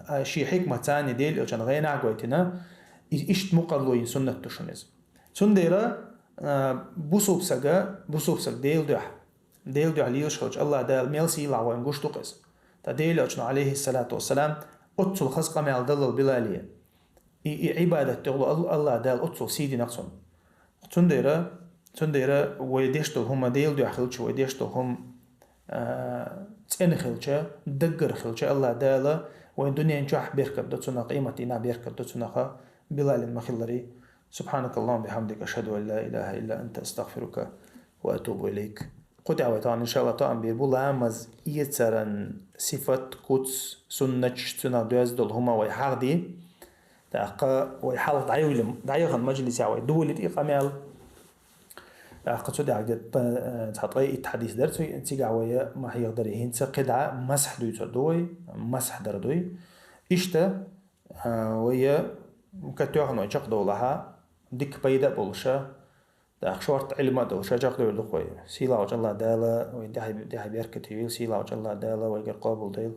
а, шен хьикмат царний Делан Элчан гӀенахь гойтина, и иштта мукъарло йина суннат ду шуна иза. Цундела, а, бусулба сага, бусулба сага Делан дуьхьа, Делан дуьхьа лелаш хилча, АллахӀ Дала мел сийлахь вайна гуш ду-кх иза. Ткъа Делан Элчано, عليه الصلاة والسلام, оццул хаза къамел даллал Билале. И, и Ӏибадат тӀехула Ал-, АллахӀ Дала оццул сий дина-кх цунна. Цундела, цундела вай деш долу хӀума Делан дуьхьа хилча, вай деш долу хӀума, а, цӀена хилча, даггара хилча, АллахӀ Дала вайн дуьнен чохь беркат до цунах, къематдийнахь беркат до цунах, Билалин ма-хиллара. سبحانك اللهم وبحمدك، أشهد أن لا إله إلا أنت، أستغفرك وأتوب إليك. Кху тӀехь вай тахана, иншаАллахӀ, тоам бийр бу ламаз эцаран сифат, куц, суннаташ, цунах доьзна долу хӀума вай хьахаде. ТӀаккха вай хьалха дӀайолу, дӀаяхана мажлисехь вай долийта и къамел. ТӀаккха цу тӀехь где-то, э, цхьа ткъе итт хьадис дара, цу-, цигахь вай ма хьехадарий. ХӀинца кхидӀа масхь дуьйцур ду вай, масхь дар дуй. Иштта, э, вай катоьхна вай чекхдовлахь, дика пайда а болуша, тӀаккха шорта Ӏилма а долуша чекхдевр ду-кх вай. Сийлахьчу АллахӀ Дала вай тӀехь, тӀехь беркате йойла, сийлахьчу АллахӀ Дала вайгара къобалдойла.